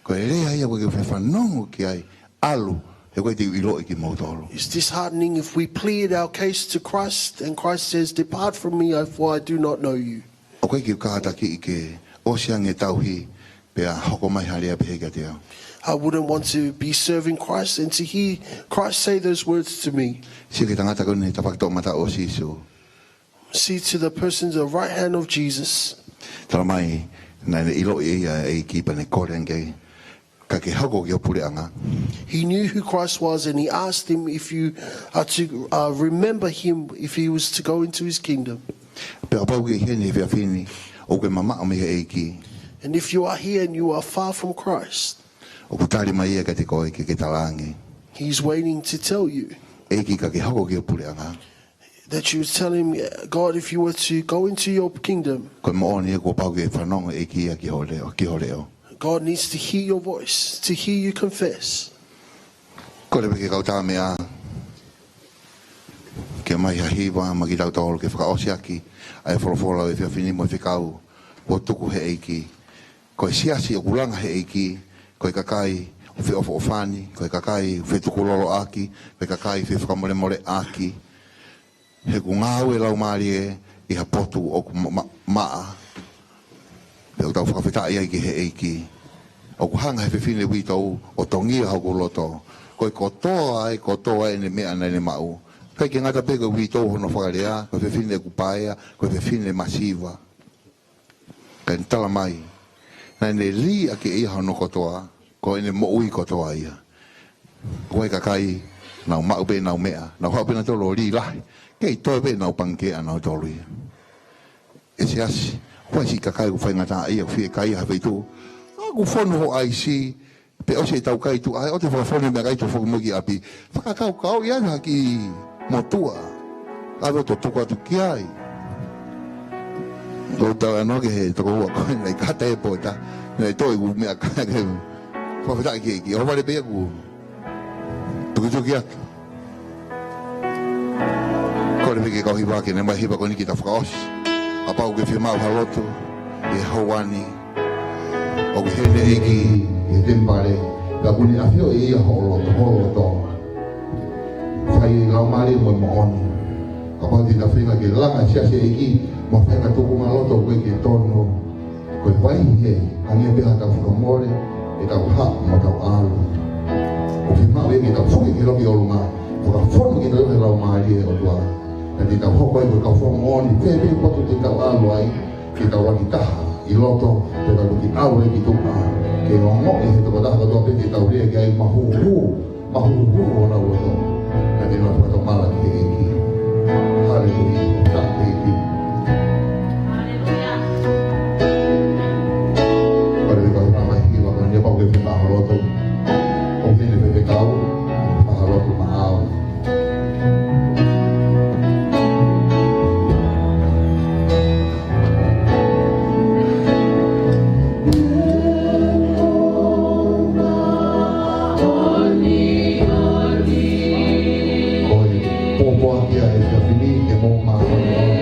Ko e lea ia ʻoku ke fefanongo ki ai, ʻalu, he ʻoku ʻikai te u ʻiloʻi kimoutolu. It's disheartening if we plead our case to Christ and Christ says, "Depart from me, I, for I do not know you." ʻOku ʻikai ke u kātakiʻi ke ʻosi ange tauhi, pea hoko mai ha lea pehē kiate au. I wouldn't want to be serving Christ and to hear Christ say those words to me. Sio ki he tangata ko eni he tafaʻaki toʻomataʻu ʻo Sīsū. See to the person to the right hand of Jesus. Tala mai, naʻa ne ʻiloʻi ia ʻe he ʻEiki pea ne kole ange, ka ke hoko ki ho puleʻanga. He knew who Christ was and he asked him if you are to, uh, remember him if he was to go into his kingdom. Pea kapau ʻoku ke ʻi heni he efiafi ni, ʻoku ke mamaʻo mei he ʻEiki. And if you are here and you are far from Christ, ʻoku tali mai ia kiate koe ke ke talaange. He's waiting to tell you. ʻEiki ka ke hoko ki ho puleʻanga. That you would tell him, "God, if you were to go into your kingdom," Ko e moʻoni ē kuo pau ke fanongo e ʻEiki ia ki ho leʻo, ki ho leʻo. God needs to hear your voice, to hear you confess. Kole pē ki he kau tāmeʻa ke ʻomai ha hiva maʻa kitautolu ke fakaʻosi ʻaki ʻa e folofola ʻo e efiafi ni mo e fekau kuo tuku he ʻEiki. Ko e siasi ʻoku langa he ʻEiki, ko e kakai ʻoku feʻofoʻofani, ko e kakai ʻoku fetukuloloʻaki, ko e kakai ʻoku fefakamolemoleʻaki. He ʻoku ngāue e Laumālie ʻi ha potu ʻoku ma-, ma-, maʻa. Pea ʻoku tau fakafetaʻi ai ki he ʻEiki. ʻOku hanga he fefine uitou ʻo tongia hoku loto. Ko e kotoa ai, kotoa ʻene meʻa naʻa ne maʻu. ʻIkai ke ngata pē ko e uitou hono fakalea, ko e fefine ʻoku paea, ko e fefine masiva. Ka ne tala mai, naʻa ne lī ʻaki ʻe ia hono kotoa, ko ʻene moʻui kotoa ia. Ko e kakai, nau maʻu pē ʻenau meʻa, nau haʻu pē nautolu ʻo lī lahi, kei toe pē ʻenau pangikē ʻanautolu ia. ʻE siasi, ko e siʻi kakai ʻoku faingataʻaʻia, ʻoku fiekaia ha feituʻu, ʻoku fonu ho ʻaisi, pea ʻosi e tau kai tuʻa, ʻai ʻo te fakafonu e meʻakai tuʻa foki mo ki ʻapi. Fakakaukau ia ha kiʻi motuʻa. ʻAve ʻo tuku atu ki ai. ʻOku ou talanoa ki he tokoua ko ē naʻe kata e pota. Naʻe toe ʻū meʻakai ke fakafetaʻi ki he ʻEiki. ʻOhovale pē ia ʻoku tukituki atu. Kole pē ki he kau hiva ke ne ʻomai e hiva ko eni ke ta fakaʻosi. Kapau ʻoku ke fiemaʻu ha lotu ʻi he houa ni. ʻOku ʻi heni e ʻEiki ʻi he temipale, ka ʻoku ne ʻafioʻi ʻe ia ho loto, ho loto. Fai e Laumālie mo e moʻoni. Kapau te ta feinga ke langa e siasi ʻa e ʻEiki, mo ha faʻahinga tuʻunga loto ʻoku ʻikai ke tonu. Ko e vai he, hangē pē ha tau fakamole, ʻe tau haʻu mo tau ʻalu. ʻOku fiemaʻu ia ke tau foki ki loki ʻolunga, fakafonu kitautolu he Laumālie ʻo e ʻOtua. Ka te tau hoko ai ko e kau fakamoʻoni, pē pē potu te tau ʻalu ai, ke tau laki taha ʻi loto, pea tau toki ʻalu ai ki tuʻa, ke ongoʻi he tokotaha kotoa pē te tau lea ki ai mahuhu, mahuhu honau loto, ka te nau fakatomala ki he ʻEiki. ʻOatu ʻa e efiafi ni ke mou māʻoniʻoni.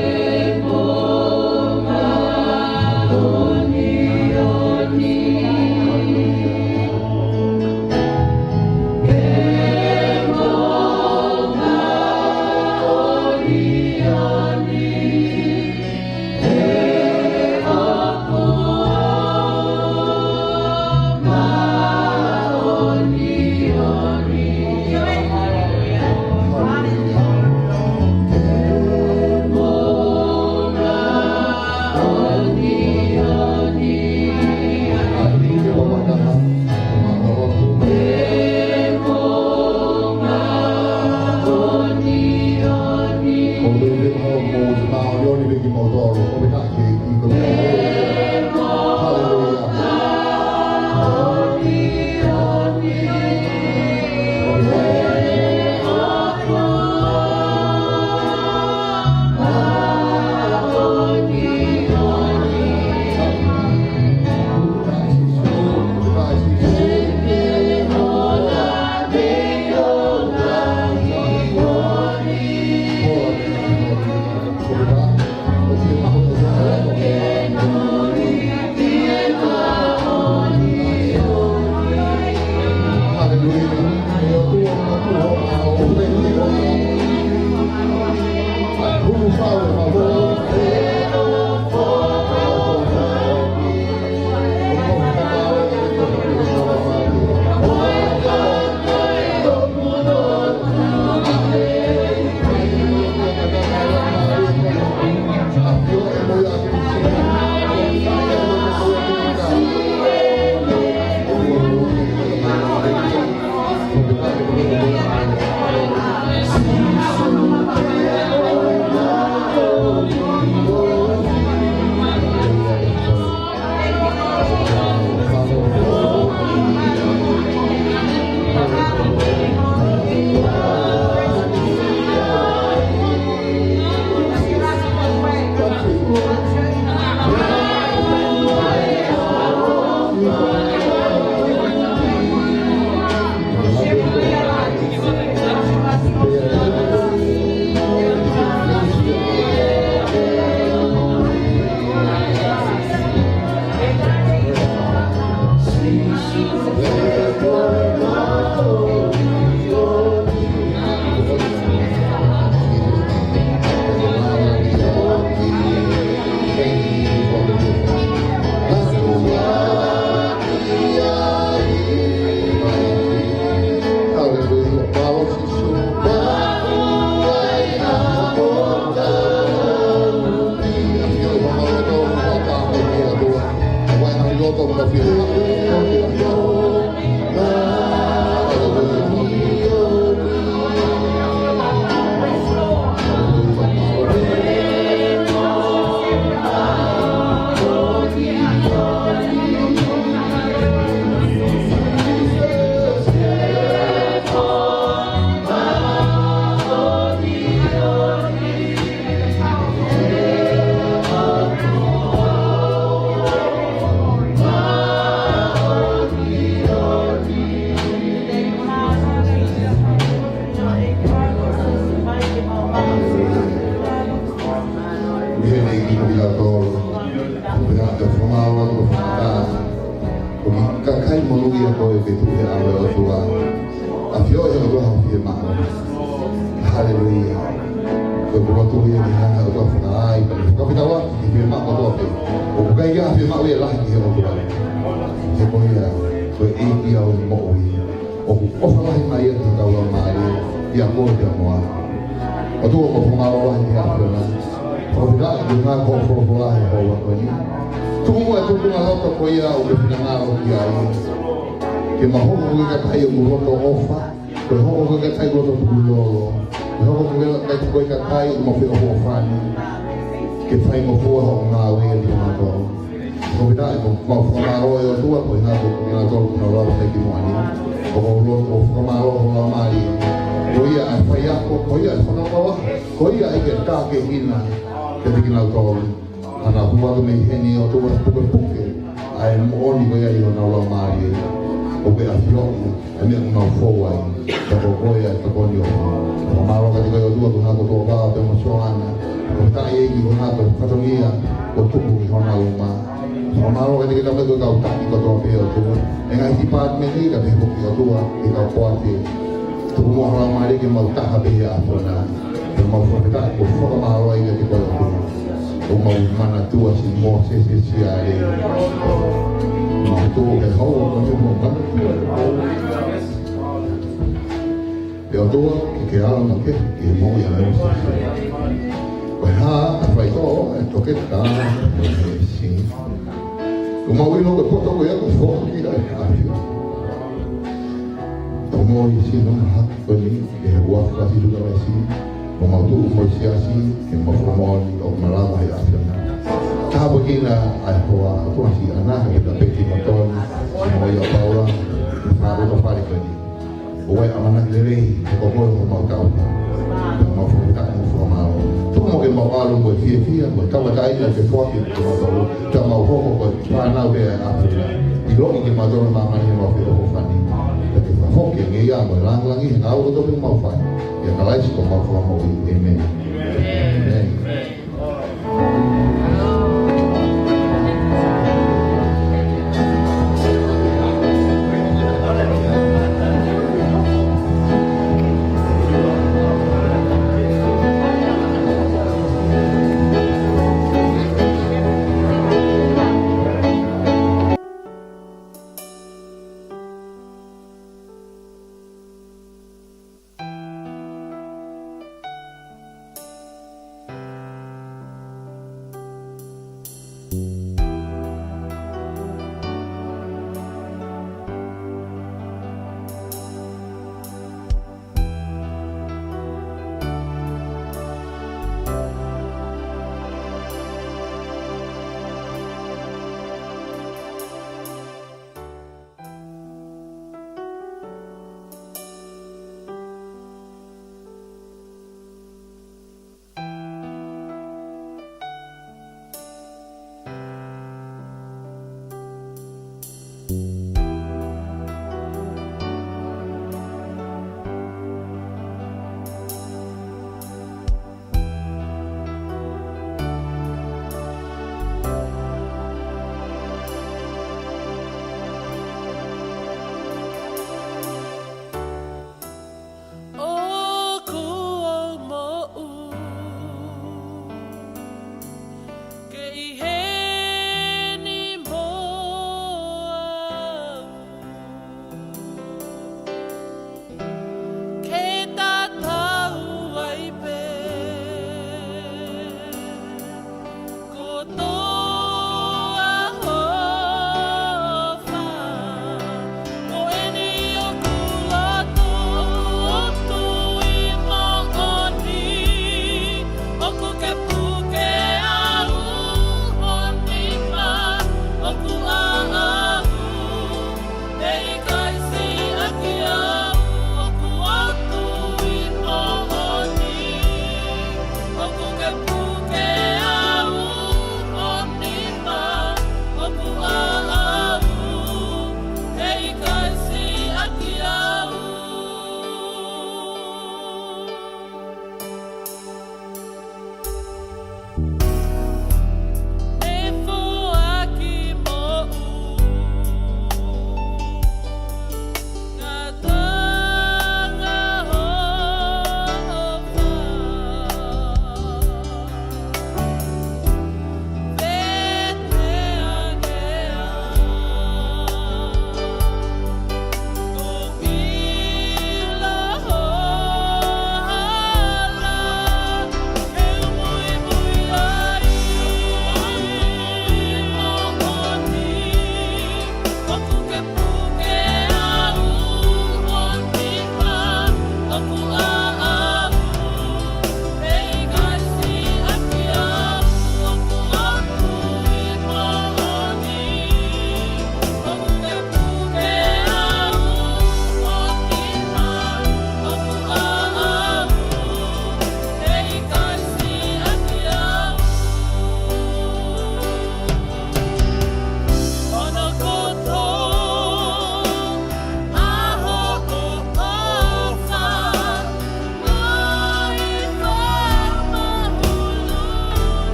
Haleluia. Miheni ki mui la tolo. Pea te fakamālō atu fakataha. Ko e kakai monūʻia ko e ke tuʻu he ʻao ʻo e ʻOtua. ʻAfioʻi ʻe he ʻOtua hoʻo fiemaʻu. Haleluia. Ko e lotu ia ke hanga ʻe he ʻOtua ʻo fakaai, pea fakafetaulaki ki he fiemaʻu kotoa pē. ʻOku ʻikai ha fiemaʻu ia ʻe lahi ki he ʻOtua. He ko ia, ko e ʻEiki ia ʻo e moʻui. ʻOku ʻofa lahi mai ia ki hotau laumālie, ʻia koe pea mo au. ʻOtua, ʻoku mau fakamālō lahi ki he ʻAfiona. Fakafetaʻi ki he ngaahi folofola he houa ko eni. Tuku muʻa e tuʻunga loto ko ia ʻoku ke finangalo ki ai. Ke mau hoko ko e kakai ʻoku loto ʻofa, ke hoko ko e kakai loto tukulolo, ke hoko ko e kakai, ko e kakai ʻoku mau feʻofoʻofani. Ke faingofua hoʻo ngāue ʻiate kimautolu. Ko e pita ʻoku mau fakamālō ʻe ʻOtua, ko e ngaahi ko e ngaahi tolu kuo nau lava ki muʻa ni. ʻOku mau lotu ʻo fakamālō hoʻo laumālie. Ko ia ʻa e faiako, ko ia ʻa e fakapapauʻi, ko ia ʻa e ke tākehina kiate kinautolu. Hanga ʻo hū atu mei heni ʻOtua, pukepuke ʻa e moʻoni ko ia ʻi honau laumālie. ʻOku ke ʻafioʻi ʻa e meʻa ʻoku nau fou ai. Ka ko koe ʻa e tokoni ʻo. Fakamālō kiate koe ʻOtua. ʻOtua, ko e tō pā pē mo Soana. Ko e taʻe ʻEiki ko e ngaahi fatongia ʻoku tupu ki honau uma. Fakamālō ʻEiki ki he tamaiki ko e kau taki kotoa pē ʻOtua. ʻE ngaahi tipatimeni ka pehē foki ʻOtua, ʻe kau poate. Tuku muʻa ho Laumālie ke mau taha pē he ʻaho na. Pea mau fakafetaʻi mo fakamālō ai kiate koe ʻOtua. ʻOku mau manatua siʻi Mōsese Siale. Mau tuʻu he houa ko eni mo manatua. Pea ʻOtua, ke ke ala mai ke, ke moʻui ʻa Mōsese. Ko e hā ʻa e faitoʻo ʻa e toketā ʻo Mōsese. ʻOku mau ʻilo ko e poto ko ia ʻoku foki ai ʻa e ʻAfiona. ʻOku mau ʻi he sino mahaki ko eni, ʻi he huafa ʻo Sīsū Kalaisi, ʻoku mau tuʻu mo e siasi, ke mau fakamoʻoni ʻoku malava ʻa e ʻAfiona. Tāpuekina ʻa e hoa ʻa e tuʻasi ʻana, ke ta peti mo toni, mo ia Paula, mo e fānau ʻo e fale ko eni. ʻOku ʻi ai ʻamanaki lelei, he ko koe ʻoku mau tauhi. Pea mau fakafetaʻi mo fakamālō. Tuku muʻa ke mau ʻalu mo e fiefia, mo e tauʻatāina ke foaki kiate kimautolu. Pea mau hoko ko e fānau ʻa e ʻAfiona. ʻIloʻi kimautolu ʻe māmani he mau feʻofoʻofani. Pea ke fakafoki ʻa e ngeia mo e lāngilangi he ngāue kotoa pē ʻoku mau fai. ʻIa Kalaisi ko homau Fakamoʻui. ʻĒmeni.